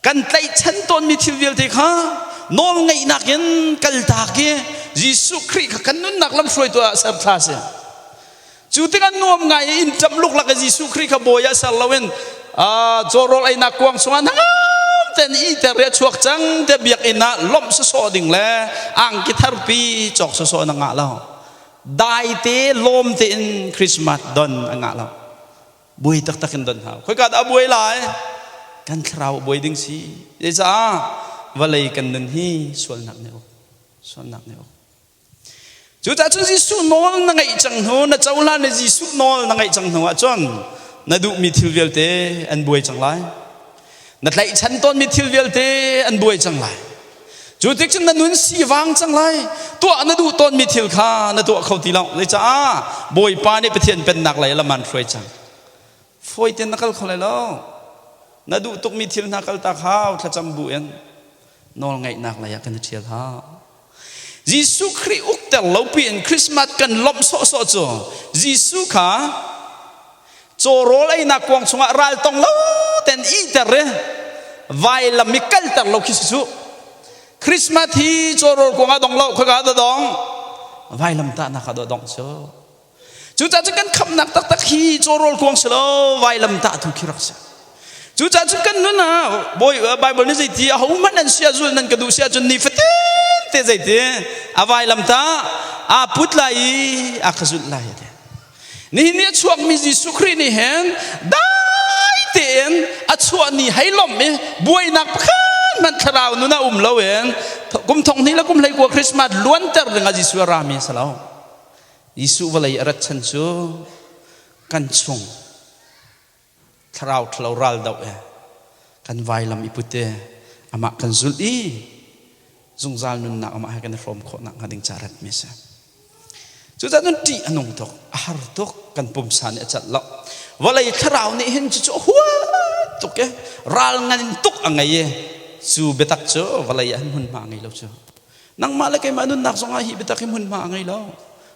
Kan tlaihchan tawnmi thil vialte kha nawlngeihnak in kaltak i Jesuh Khrih kha kan nunnak lamhruaitu ah ser thla si. Cu tikah nuam ngai i inn ṭap luklak i Jesuh Khrih kha bawi ah ser loin cawrawl einak kuang chungah hnangam tein iter i a chuak cang tiah biakinn ah lawmh sawsawh ding le angki tharpi cawk sawsawh na ngah lo. Daite lawm tein Christmas don a ngah lo. Buai taktak in don hau. Khoika dah a buai lai? Kan thlarau a buai ding si. Zeicah vawlei kan nun hi sualnak nih uk. Sualnak nih uk. Cucaah cun Jesuh nawl na ngaih cang hnu, na cohlan i Jesuh nawl na ngaih cang hnu ahcun na duhmi thil vialte an buai cang lai. Na tlaihchan tawnmi thil vialte an buai cang lai. Cu tik cun na nun sivang cang lai. Tuah na duh tawnmi thil kha na tuah kho ti lo. Zeicah Bawipa nih Pathian pennak lei lam an hruai cang. Fawi tein na kal kho lai lo. Na duh tukmi thil hna kaltak hau thlacam bu in nawlngaihnak lei ah kan i ṭhial hau. Jesuh Khrih ukter lo piin Christmas kan lawmh sawhsawh cu Jesuh kha cawrawl einak kuang chungah ral tong lo ten iter i vailam i kalter lo khi si su. Christmas hi cawrawl kuang ah dong lo khaka da dong vailam tahnak ah dong cu. Cucaah cun kan khamhnak taktak hi cawrawl kuang si lo vailam tah tu khi rak si. Cucaah cun kan nun ah Bawi Bible nih zeiti a hohmanh nan sia zul nan ka duh si ahcun nifatin te zeiti a vailam tah aa put lai i a ka zulh lai ati. Nihin ni a chuakmi Jesuh Khrih nih hin dai tein a chuah ni hei lawmh i buainak pakhat hmanh thlarau nun ah um loin kum thong hnih le kum 19 Christmas luanter ding ah Jesuh a rami a si lo. Jesuh vawlei a rat chan cu kan chung thlarau ṭhalo ral doh e kan vailam i put e amah kan zulh i zungzal nunnak amah he kan i hrawm khawh nakhnga ding ca ratmi a si. Cucaah cun ṭih a nung tuk, a har tuk, kan pumsa nih a celh lo. Vawlei thlarau nih hin cucu a huat tuk i ral ngan tuk a ngei i cu biatak cu vawlei ah hin hmunhma a ngei lo cu. Nangmah le keimah nunnak zongah hi biatak hi hmunhma a ngei lo.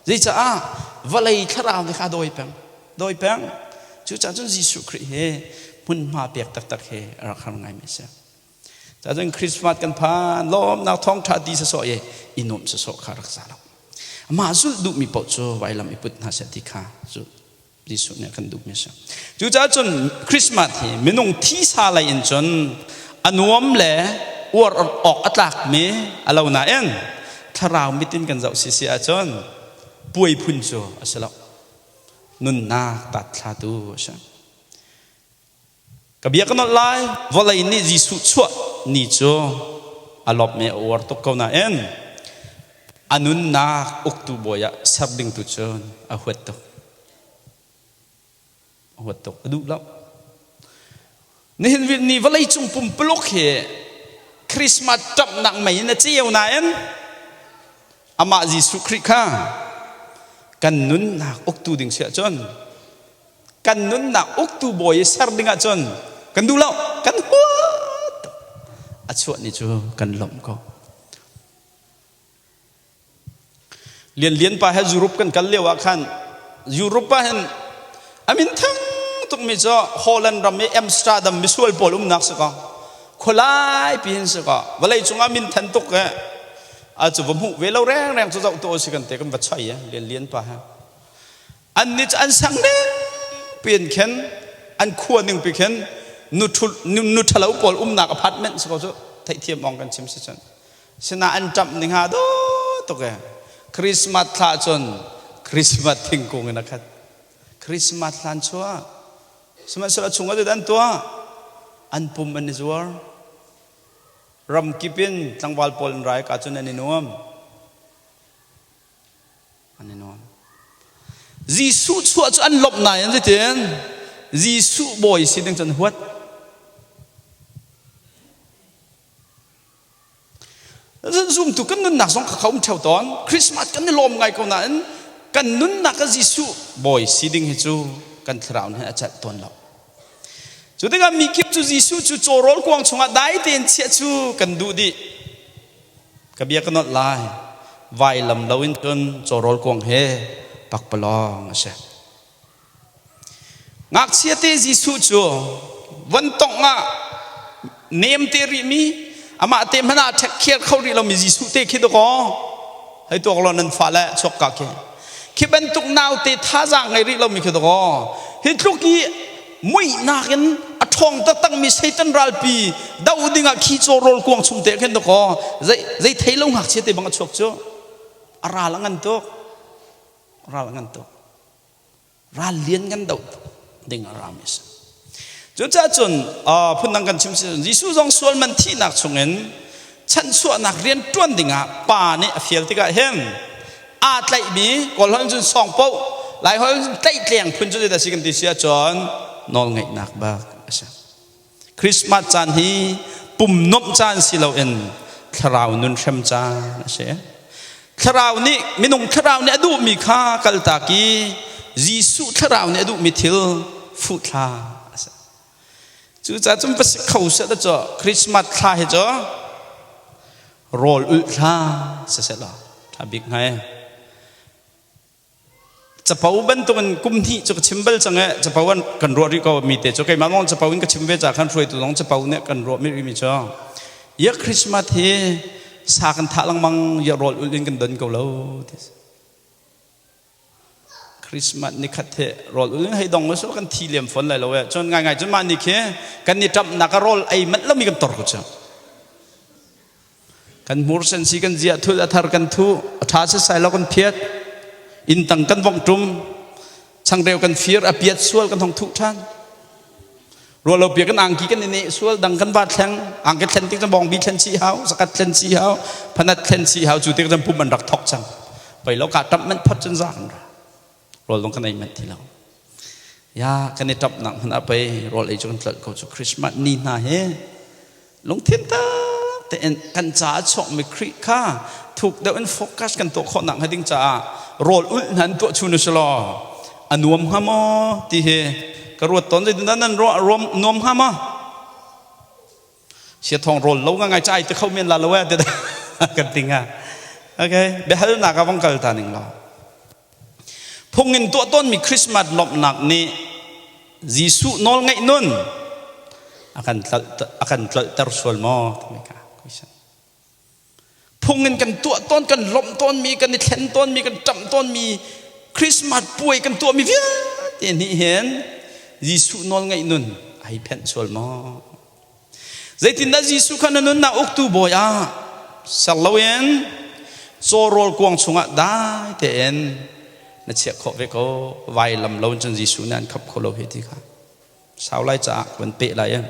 Zeicah vawlei thlarau nih kha a dawi peng. Dawi peng. Cucaah cun Jesuh Khrih hi hmunhma pek taktak hi a rak har ngaimi a si. Cun Christmas kan phan lawmnak thawngṭha ti sawsawh i i nuamh sawsawh kha rak za lo. Amah zulh duhmi paoh cu vailam i put hna seh ti kha cu Jesuh nih a kan duhmi a si. Cucaah cun Christmas hi minung thisa lei in cun a nuam le uar awk a tlakmi a lo nain thlarau. Thlarau mit in kan zoh sisi ahcun puai phun cu a si lo. Nunnak tat thlatu a si. Ka bia ka nolh lai, vawlei nih Jesuh chuah ni cu a lawmh i a uar tuk ko nain a nunnak uktu bawi ah ser ding tu cun a huat tuk. A huat tuk, a duh lo. Nihin ni vawlei cung pumpuluk hi Christmas ṭamhnak mei in a ceu nain amah Jesuh Khrih kha kan nunnak uktu ding si ahcun kan nunnak uktu bawi i ser ding ahcun kan duh lo, kan huat tuk. A chuah ni cu kan lawmh ko. Lianlian pa he Europe kan kal lio ah khan Europe ah hin a min thang tukmi cu Holland ram i Amsterdam misual pawl umnak si ko khualai pi hin si ko vawlei cungah min than tuk eh a cu va hmuh ve lo reng reng cu zoh tu si kan te kan va choi eh Lianlian pa he an ni cu an sang deng piin khin an khua ning pi khin nu nu ṭhalo pawl umnak apartment si ko cu theihthiam ong kan chim si cun Sinah an ṭamh ning ha dawh tuk e. Christmas thla cun Christmas thingkung in a khat. Christmas hlan chuah. Sihmanhsehlaw chung ah an tuah. An pum an i zuar. Ram kip in tlangval pawl an rai ka cun an i nuam. An i nuam. Jesuh chuah cu an lawmh nain zeitin Jesuh bawi si ding cu an huat. Zumtu kan nunnak zong kha um ṭheo tawn. Christmas kan i lawm ngai ko nain kan nunnak ah Jesuh bawi si ding hi cu kan thlarau nih a celh tawn lo. Cu tikah mi kip cu Jesuh cu cawrawl kuang chungah dai tein chiah cu kan duh dih. Ka bia ka nolh lai. Vailam loin cun cawrawl kuang he pakpalawng a si. Ngakchia te Jesuh cu von tongh ah nem te rihmi amah te hmanh ah ṭhek kho rih lomi Jesuh te khi dakaw hei tuak law nan fale chuak ka khi khi bantuk naute thazaang ngei rih lomi khi dakaw hi tluk i muihnak in a ṭhawng taktakmi Satan ralpi do dingah khi caw rawl kuang chung te khin dakaw zei zei thei lo ngakchia te bang a chuak cu a ral a ngan tuk ral a ngan tuk Ral lian kan doh ding a rami a si. Cucaah cun phundang kan chim si Jesuh zong sual man thihnak chungin chanchuahnak rian ṭuan dingah Pa nih a fial tikah hin aa tlaihmi Kawl holh cun sawng poh Lai holh cun tlaihtleng phun cu zeidah si kan ti si ahcun nawlngeihnak bak a si. Christmas caan hi pum nuamh caan si loin thlarau nun hrem caan a si. Thlarau nih minung thlarau nih a duhmi kha kaltak i Jesuh thlarau nih a duhmi thil fuh thla a si. Cucaah cun va si kho seh cu Christmas thla hi cu rawl ulh thla siseh law ṭha bik hnga e. Capo bantukin kum hnih cu ka chim bal cang e capo an kan ruah rih ko mi te cu keimah zong capo in ka chim ve ca khan hruaitu zong capo nih kan ruah mi mi cu ya Christmas hi sa kan thah lengmang ya rawl ul in kan don ko lo ti Christmas ni khat he rawl ul in hei dong so kan thi liam fon lai lo e cun ngai ngai cun mah ni khi kan ni ṭamh nak a rawl ei manh lo mi kan tor ko cu Kan hmur sensi kan ziah thul a thar kan thu a ṭha setsai lo kan phiat inn tang kan vong ṭum changreu kan fir a piat sual kan hong thuh ṭhan rualo pia kan angki kan i neh sual dang kan va thleng angki thlen tik cun bawngbi thlen chih hau zakat thlen chih hau phanat thlen chih hau cu tik cun pum an rak thok cang pei lo ka ṭamh manh phot cun za kan ra rawl dong kan ei manh ti lo ya kan i ṭamh nak hmanh ah pei rawl ei cu kan tlolh ko cu Christmas ni hna hi lungthin tak tein kan caah chuakmi Khrih kha thuk deuh in focus kan tuah khawh nak hnga ding caah rawl ulh hna an tuah chun usih law a nuam hnga maw ti hi ka ruat tawn zeitindah nan ruah nuam hnga maw sia thong rawl lo nga ngai cai te kho men la lo eh ti kan ti nga okay biahalnak ah vong kal ta ning law Phung in tuah tawnmi Christmas lawmhnak nih Jesuh nawlngaih nun a kan tlolhter sual maw timi kha question. Phung in kan tuah tawn, kan lawmh tawnmi, kan i thlen tawnmi, kan ṭamh tawnmi Christmas puai kan tuahmi vialte nih hin Jesuh nawlngaih nun a hei phenh sual maw? Zeitindah Jesuh kha na nunnak uktu bawi ah ser loin Caw rawl kuang chungah dai tein na chiah khawh ve ko. Vailam lo cun Jesuh nih an khap kho lo hi ti kha. Sau lai caah ka van peh lai e.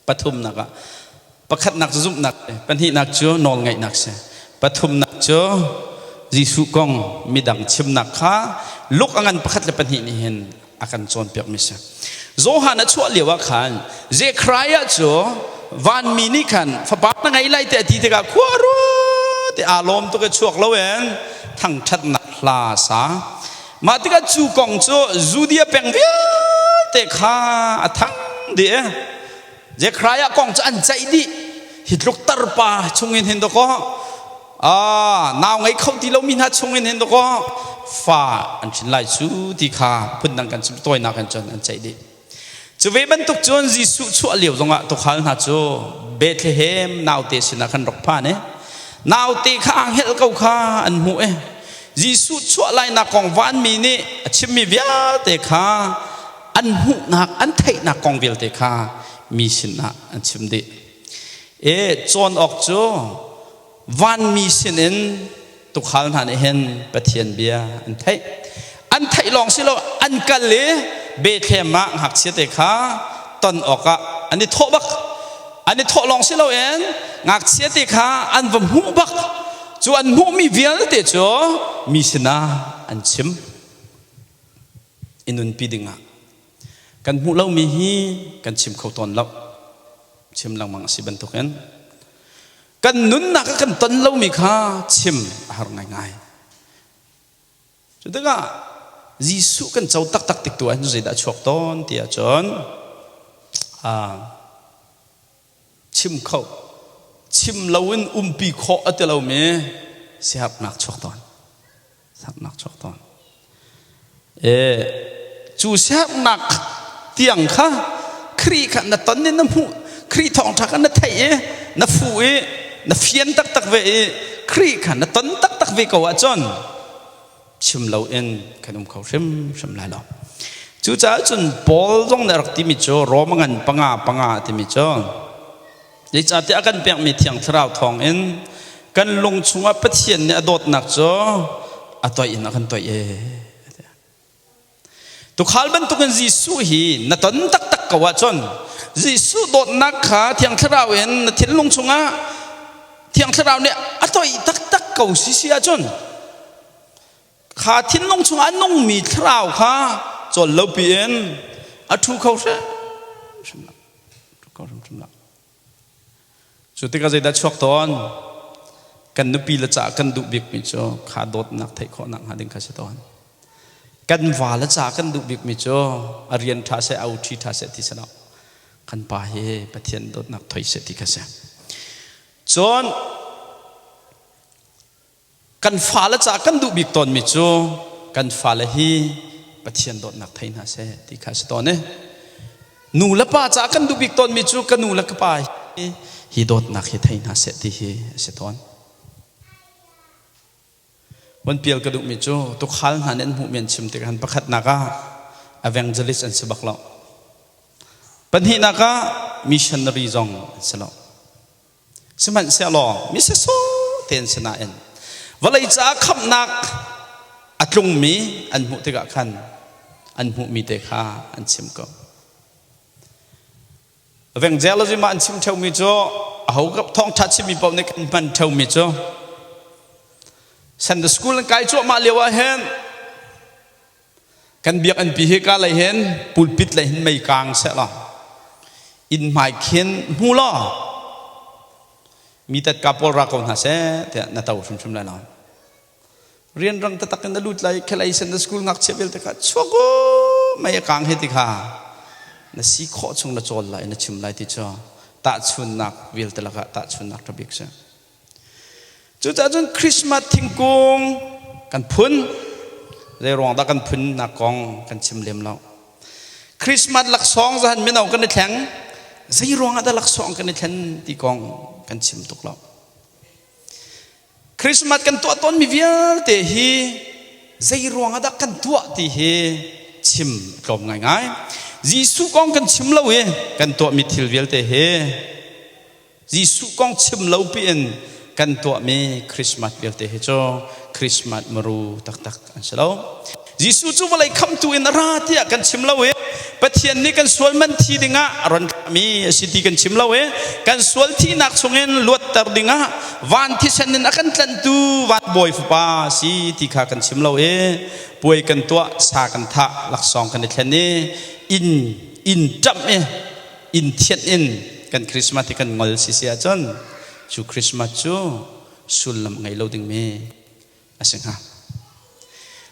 Pathumnak ah pakhatnak cu zumhnak pahnihnak cu nawlngaihnak si. Pathumnak cu Jesuh kong midang chimnak kha luk a ngan pakhat le pahnih nih hin a kan cawnpiakmi si. Johan a chuah lio ah khan Zekhariah cu vanmi nih khan fapa na ngei lai te a ti tikah khua ruat i aa lawm tuk i chuak loin thangṭhatnak hla a sa. Mah tikah cu kong cu Judea peng vialte kha a thang dih i Zekhariah kong cu an ceih dih. Hi tluk tarpa chungin hin dawkaw nau ngei kho ti lomi hna chungin hin dawkaw fa an hrin lai cu ti kha phundang kan chim tawinak in cun an ceih dih. Cu ve bantuk cun Jesuh chuah lio zongah tuukhal hna cu Bethlehem naute sinah khan rak phan i naute kha aa hngelh ko kha an hmuh i Jesuh chuah lainak kong vanmi nih a chimmi vialte kha an hmuhnak an theihnak kong vialte kha mi sinah an chim dih. E cawn awk cu vanmi sinin tuukhal hna nih hin Pathian bia an theih. An theih lawng si lo an kal i Bethlehem ah ngakchia te kha ton awkah an i thawh bak. An i thawh lawng si loin ngakchia te kha an va hmuh bak. Cu an hmuhmi vialte cu mi sinah an chim. I nunpi dingah kan hmuh lomi hi kan chim kho tawn lo. Chim lengmang a si bantukin kan nunnak ah kan ton lomi kha chim a har ngaingai. Cu tikah Jesuh kan co taktak tik tu ah zeidah a chuak tawn ti ahcun chim kho chim loin umpi khawh a ti lomi siaherhnak chuak tawn. Siaherhnak chuak tawn. Cu siaherhnak tiang kha Khrih kha na ton i na hmuh Khrih thawngṭha kha na theih i na fuh i na fian taktak ve i Khrih kha na ton taktak ve ko ahcun chim loin kan um kho hrimhrim lai lo. Cucaah cun Paul zong nih a rak timi cu Roma ngan panga panga timi cu zeicahtiah a kan pekmi Thiang Thlarau thawngin kan lung chungah Pathian nih a dawtnak cu a toih in a kan toih e. Tukhal bantukin Jesuh hi na ton taktak ko ahcun Jesuh dawtnak kha Thiang Thlarau in na thinlung chungah Thiang Thlarau nih a toih taktak ko si si ahcun kha thinlung chungah a nungmi thlarau kha cawl lo piin a ṭhu kho hrimhrim lo. Kho hrimhrim lo. Cu tikah zeidah chuak tawn? Kan nupi le caah kan duh bikmi cu kha dawtnak theih khawhnak hnga ding kha si tawn. Kan va le caah kan duh bikmi cu a rian ṭha seh, a uṭhi ṭha seh ti si lo. Kan pa hi Pathian dawtnak thoi seh ti kha si. Cun Kan fale caah kan duh bik tawnmi cu kan fale hi Pathian dawtnak thei hna seh ti kha a si tawn i nu le pa caah kan duh bik tawnmi cu ka nu le ka pa hi hi dawtnak hi thei hna seh ti hi a si tawn. Von pial ka duhmi cu tukhal hna nih an hmuhmi an chim tikah han pakhatnak ah evangelist an si bak lo. Pahnihnak ah missionary zong an si lo. Sihmanhsehlaw mi sawsawh te an si nain vawlei caah khamhnak a tlungmi an hmuh tikah khan an hmuhmi te kha an chim ko. Evangelism ah an chim ṭheumi cu aho thawngṭha chimmi paoh nih kan hman ṭheumi cu Sunday school an kai cuahmah lio ah hin Kan biakinn pi hi ka lei hin pulpit lei hin mei kaang seh law inn hmai khin hmu law mi tatka pawl ra ko hna seh tiah na to hrimhrim lai lo. Rianrang taktak in na lut lai khelei sen na school ngakchia vialte kha chuak u mei a kaang hi ti kha na si khawh chung na cawl lai na chim lai ti cu tahchunnak vialte lakah tahchunnak ṭha bik si. Cucaah cun Christmas thingkung kan phun zei ruang dah kan phunnak kong kan chim lem lo. Christmas laksawng zahan mino kan i thleng zei ruangah dah laksawng kan i thlen ti kong kan chim tuk lo. Christmas kan tuah tawnmi vialte hi zei ruangah dah kan tuah ti hi chim tlawm ngaingai. Jesuh kong kan chim lo i kan tuahmi thil vialte hi Jesuh kong chim lo piin kan tuahmi Christmas vialte hi cu Christmas maru taktak an si lo. Jesuh cu vawlei khamtu in a ra tiah kan chim lo i Pathian nih kan sual man thi dingah a ron mi a si ti kan chim lo i kan sual thihnak chungin luatter dingah van thisen in a kan tlanhtu van bawi fapa si ti kha kan chim lo i puai kan tuah sa kan thah laksawng kan i thlen i inn inn ṭamh i inn thianh in kan Christmas hi kan ngol si si ahcun cu Christmas cu sullam ngei lo dingmi a si hnga.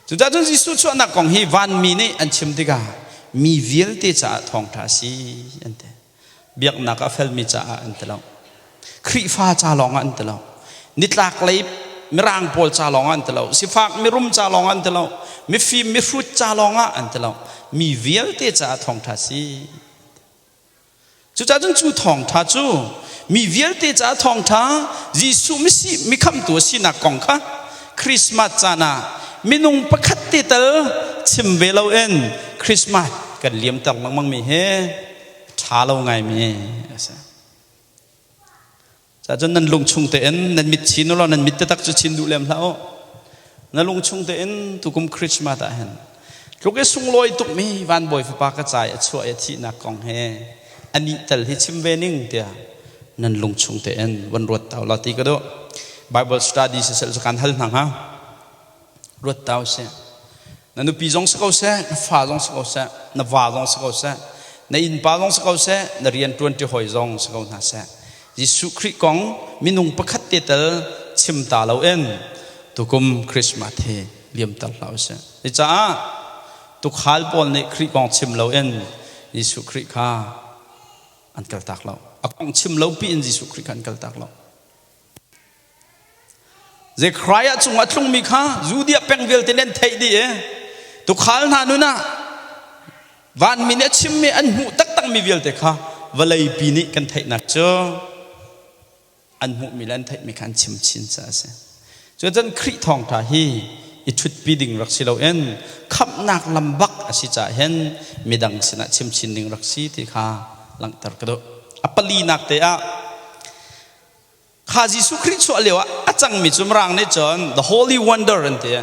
Cucaah cun Jesuh chuahnak kong hi vanmi nih an chim tikah mi vialte caah thawngṭha a si an ti. Biaknak a felmi caah an ti lo. Khrihfa ca lawng ah an ti lo. Nitlak lei Mirang pawl ca lawng ah an ti lo. Sifak mirum ca lawng ah an ti lo. Mifim mihrut ca lawng ah an ti lo. Mi vialte caah thawngṭha a si. Cucaah cun cu thawngṭha cu mi vialte caah thawngṭha Jesuh misi mikhamtu a sinak kong kha Christmas caan ah minung pakhat te tal chim ve loin Christmas kan liamter lengmang mi hi ṭha lo ngaimi a si. Cun nan lung chung tein nan mit chin ulaw nan mit taktak cu chin duh lem hlah u. Na lung chung tein tukum Christmas ah hin tluk i sunglawi tukmi van bawi fapa ka cai a chuah i a thihnak kong he anih tal hi chim ve ning tiah nan lung chung tein van ruat tau la ti ka duh. Bible study sisel cu kan hal hna hnga. Ruat tau sih. Na nupi zong si ko seh, na fa zong si ko seh, na va zong si ko seh, na innpa zong si ko seh, na rian ṭuanṭi hawi zong si ko hna seh. Jesuh Khrih kong minung pakhat te tal chim ta loin tukum Christmas hi liamter hlah usih. Cucaah tukhal pawl nih Khrih kong chim loin Jesuh Khrih kha an kaltak lo. A kong chim lo piin Jesuh Khrih kha an kaltak lo. Zekhariah cungah a tlungmi kha Judea peng vialte nih an theih dih i tuukhal hna nun ah vanmi nih a chimmi an hmuh taktakmi vialte kha vawleipi nih kan theihnak cu an hmuhmi le an theihmi kha an chim chin caah a si. Cucun Khrih thawngṭha hi i ṭhutpi ding rak si loin khamhnak lam bak a si caah hin midang sinah chim chin ding rak si ti kha langhter ka duh. A palinak te ah Kha Jesuh Khrih chuah lio ah a cangmi cu Mirang nih cun the holy wonder an ti.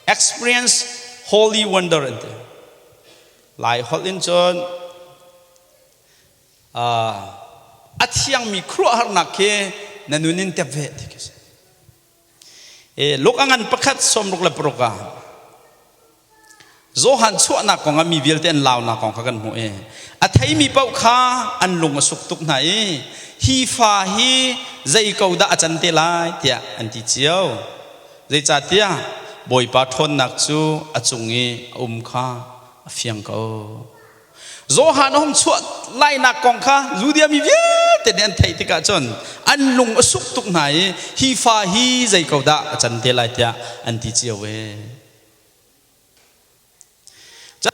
Experience holy wonder an ti. Lai holh in cun a thiangmi khuaruahharnak khi na nun in tep ve ti khi si. Luke a ngan pakhat 66 ah Johan chuahnak kong ah mi vialte an launak kong kha kan hmuh i a theimi paoh kha an lung a suk tuk hna i hi fa hi zei ko dah a can te lai tiah an ti cio. Zeicahtiah Bawipa ṭhawnnak cu a cung i a um kha a fiang ko. Johan a hung chuah lainak kong kha Judea mi vialte nih an theih tikah cun an lung a suk tuk hna i hi fa hi zei ko dah a can te lai tiah an ti cio ve.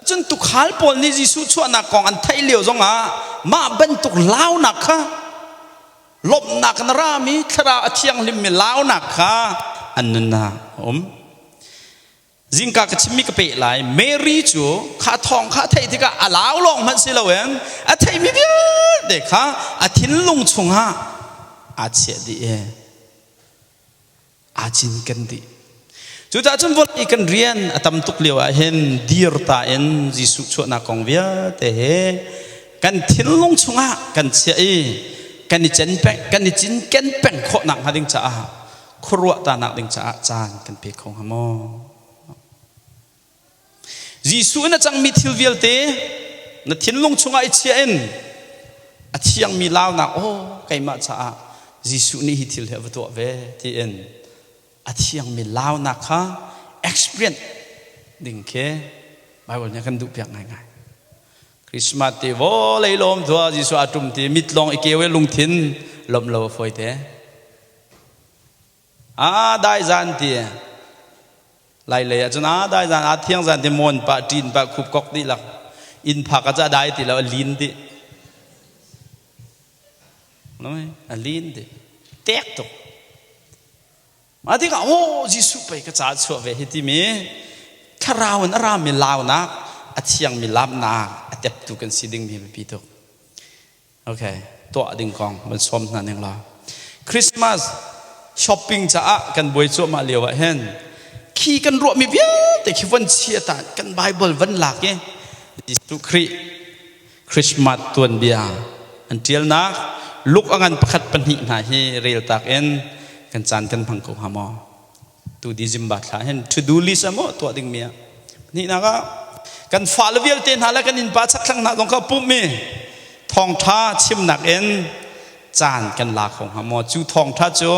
Cun tuukhal pawl nih Jesuh chuahnak kong an theih lio zongah mah bantuk launak kha lawmhnak na rami thlarau a thianghlimmi launak kha an nunnak a um. Zingka ka chimmi ka peh lai. Mary cu kha thawng kha a theih tikah a lau lawng hmanh si loin a theihmi vialte kha a thinlung chungah aa chiah dih i aa cinken dih. Cucaah cun vawlei kan rian a tam tuk lio ah hin dir ta in Jesuh chuahnak kong vialte he kan thinlung chungah kan chiah i kan i cen peng kan i cinken peng khawh nak hnga ding caah khuaruah ta nak ding caah caan kan pe kho hnga maw? Jesuh in a cangmi thil vialte na thinlung chungah i chiah in a thiangmi launak aw keimah caah Jesuh nih hi thil hi a va tuah ve tiin a thiangmi launak kha experience ding khi Bible nih a kan duhpiak ngaingai. Christmas ti vawlei lawm thua Jesuh a ṭum ti mit lawng i keu i lungthin lawmh lo a fawi te. A dai zan ti lai lei ah cun a dai zan a thiang zan ti mawn pah ṭin pah khup kok dih lak inn phak ah ca dai ti lo a lin dih a lin dih tek tuk mah tikah aw Jesuh pei ka ca chuah ve hi timi thlarau in a rami launak a thiangmi lamnak a teptu kan si ding mi biapi tuk Okay, tuah ding kong van sawm hna ning la. Christmas. Shopping caah kan buai cuahmah lio ah hin khi kan ruahmi vialte khi von chia ta, kan Bible van lak i Jesuh Khrih Christmas tuanbia an ṭialnak Luke a ngan pakhat pahnih hna hi rel tak in kan caan kan hmang ko hnga maw? Tu December thla hin to do list ah maw tuah dingmi ah hnihnak ah kan fale vialte hna le kan innpa chakthlang hna zong kha pumhmi thawngṭha chimnak in caan kan la kho hnga maw? Cu thawngṭha cu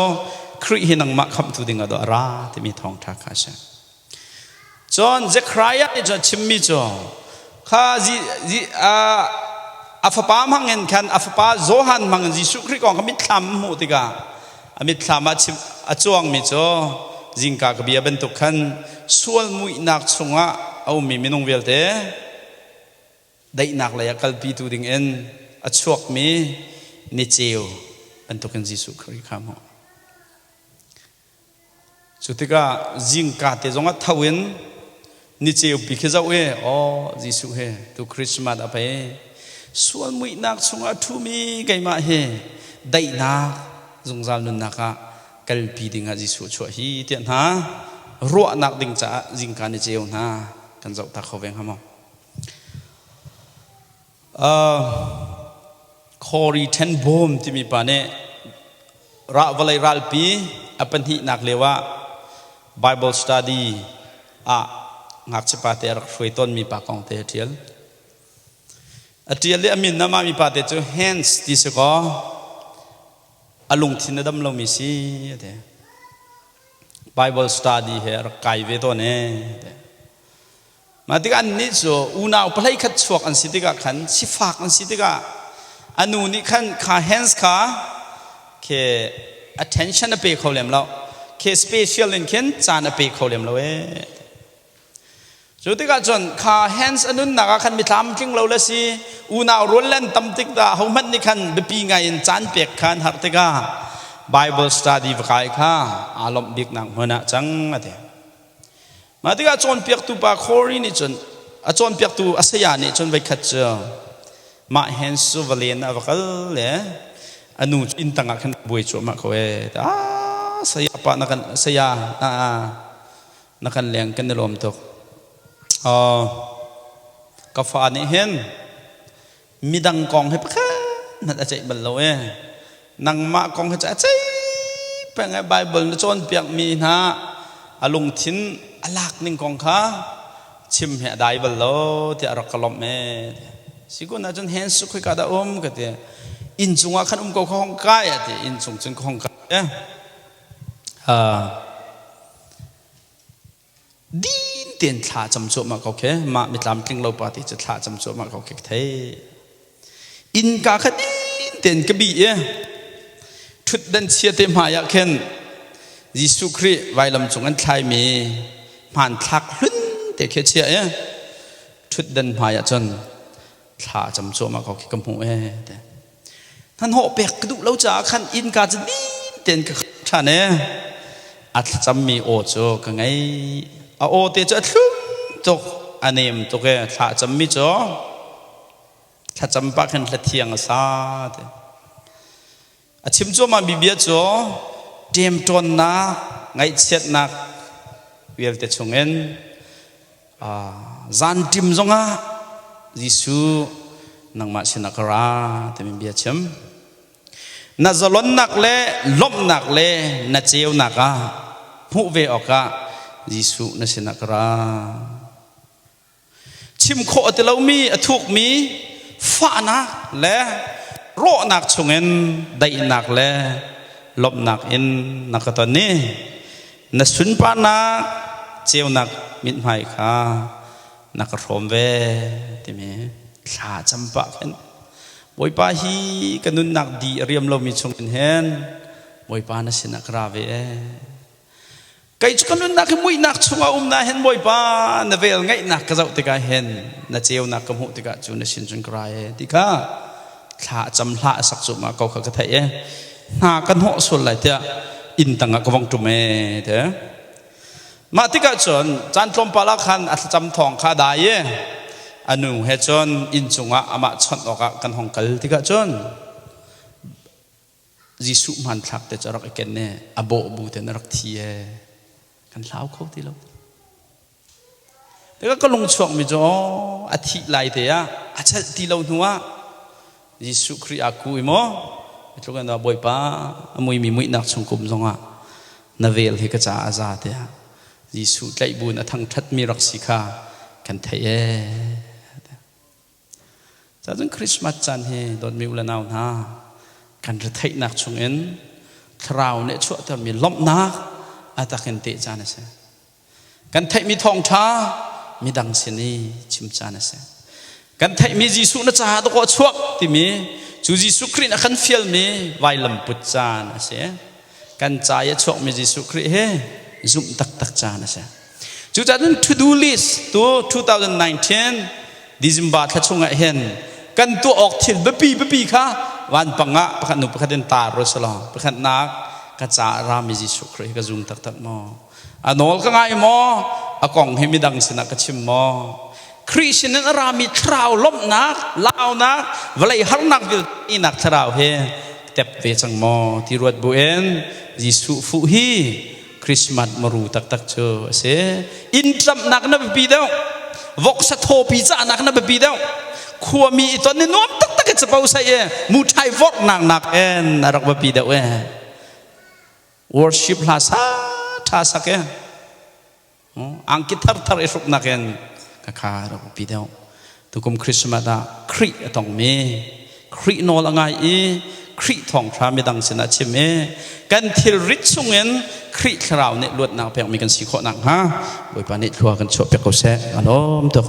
Khrih hi nangmah khamhtu ding ah a ra timi thawngṭha kha a si. Cun Zekhariah nih cun a chimmi cu kha a fapa hmang in khan, a fapa Johan hmang in Jesuh Khrih kong kha mitthlam a hmuh tikah a mitthlam ah a cuangmi cu zingka ka bia bantuk khan sual muihnak chungah a ummi minung vialte daihnak lei ah kalpitu dingin a chuakmi niceu bantukin Jesuh Khrih kha a hmuh. Cu tikah zingka te zongah tho in niceupi khi zoh i, aw, Jesuh he tu Christmas a pei sual muihnak chungah a ṭhumi keimah hi daihnak zungzal nunnak ah kalpi dingah Jesuh chuah hi tiah hna ruahnak ding caah zingka niceu hna kan zoh ta kho ve hnga maw? Corrie ten Boom timi pa nih vawlei ralpi a pahnihnak lio ah Bible study ah ngakchia pa te a rak hruai tawnmi pa kong te a ṭial. A ṭial i a min ah mah mi pa te cu Hans ti si kaw a lungthin a dam lomi si a ti. Bible study he a rak kai ve tawn ee. Mah tikah annih cu unau pahlei khat chuak an si tikah khan, sifak an si tikah a nu nih khan kha hands kha khi attention a pe kho lem lo, khi special in khin caan a pe kho lem lo ee. Cu tikah cun kha hands a nunnak ah khan mitlam tling lo le si, unau rual le an tam tik dah hohmanh nih khan biapi ngai in caan pek kha an harh tikah Bible study va kai kha aa lawmh biknak hmun ah cang a ti. Mah tikah cawnpiaktu pa Corey nih cun, a cawnpiaktu a saya nih cun, voikhat cu mah Hans cu va len ah va kal le a nu cu inn tangah khan buai cuahmah ko ee. Ah, saya pa na kan saya na kan leng, kan i lawm tuk. Ka fa nih hin midang kong hi pakhat hmanh a ceih bal lo ee. Nangmah kong hi cu a ceih peng ee. Bible na cawnpiakmi hna a lungthin a lak ning kong kha chim he a dai bal lo tiah a rak ka lawmh ee. Sikun ahcun hands cu khoika dah um ka ti. Inn cungah khan um ko, ka hong kai a ti. Inn cung cun ka hong kai. Din tein thla cam cuahmah ko khi, mah mitlam tling lo pa ti cu thla cam cuahmah ko khi ka thei. Innka kha din tein ka bih i ṭhutdan chia te hmai ah khin Jesuh Khrih vailam cung an thlaimi hmanthlak hlun te khi a chiah i ṭhutdan hmai ah cun thla cam cuahmah ko khi ka hmuh ee. Hnahnawh pek ka duh lo caah khan innka cu din tein ka khar ṭhan i a thlacammi aw cu ka ngei. A aw te cu a thlum tuk, a nem tuk i thla a cammi cu thlacam pah khin hla thiang a sa ti. A chim cuahmahmi bia cu ṭemṭawnnak, ngaihchiatnak vialte chungin Zanṭim zongah Jesuh, nangmah sinah ka ra timi bia chim. Na zalonnak le lawmhnak le na ceunak ah hmuh ve awkah Jesuh na sinah ka ra. Chim khawh a ti lomi a thukmi fahnak le rawhnak chungin daihnak le lawmhnak in na ka ton i na sunparnak ceunak mithmai kha na ka hrawm ve timi thla cam pah khin, Bawipa, hi ka nunnak di a riam lomi chungin hin Bawipa na sinah ka ra ve ee. Kei cu ka nunnak hi muihnak chungah um na hin, Bawipa, na vel ngeihnak ka zoh tikah hin, na ceunak ka hmuh tikah cu na sin cun ka ra ee ti kha thla a cam, hla a sak cu ma ko kha ka theih e. Hna ka hnawh sual lai tiah inn tangah ka vong ṭum ee te. Mah tikah cun caan tlawmpal ah khan a thlacam thawng kha a dai i a nu he cun inn cungah amah chawnh awkah kan hong kal tikah cun. Jesuh hmanthlak te cu a rak i ken i a bawh bu ten a rak thi e. Kan hlau kho ti lo. Tikah ka lung chuakmi cu a thih lai te ah a chelh ti lo hnu ah Jesuh Khrih aa ku i maw tluk in Bawipa a muimi muihnak chung kum zongah na vel hi ka caah a za tiah Jesuh tlaih bu in a thangṭhatmi rak si kha kan theih ee. Cun Christmas caan hi dawtmi u le nau hna kan retheihnak chungin thlarau nih a chuahtermi lawmhnak a takin teh caan a si. Kan theihmi thawngṭha midang sin i chim caan a si. Kan theihmi Jesuh na caah dawkaw a chuak timi cu Jesuh Khrih nih a kan fialmi vailam put caan a si. Kan ca i a chuakmi Jesuh Khrih hi zumh taktak caan a si. Cucaah cun to-do list tu 2019 December thla chungah hin kan tuah awk thil biapi biapi kha vanpang ah pakhat nu pakhat in tar ru selaw pakhatnak ka caah rami Jesuh Khrih ka zum taktak maw? A nawl ka ngai maw? A kong hi midang sinah ka chim maw? Khrih sinin a rami thlarau lawmhnak, launak, vawlei harnak vialte nak thlarau hi tep ve cang maw ti ruat buin Jesuh fuh hi Christmas maru taktak cu a si. Inn tlamhnak na biapi deuh. Voksa thawpi cahnak na biapi deuh. Khuami i ton i nuam taktak i capo sai i muṭhai vorhnak nak in a rak biapi deuh e. Worship hla sa ṭha sak e. Angki thar thar i hruknak in ka kha rak biapi deuh. Tukum Christmas ah Khrih a tongmi, Khrih nawl a ngai i Khrih thawngṭha midang sinah chim i kan thilrit chungin Khrih thlarau nih luatnak pekmi kan si khawh nakhnga Bawipa nih thlua kan chuahpiak ko seh. Aa lawm tuk.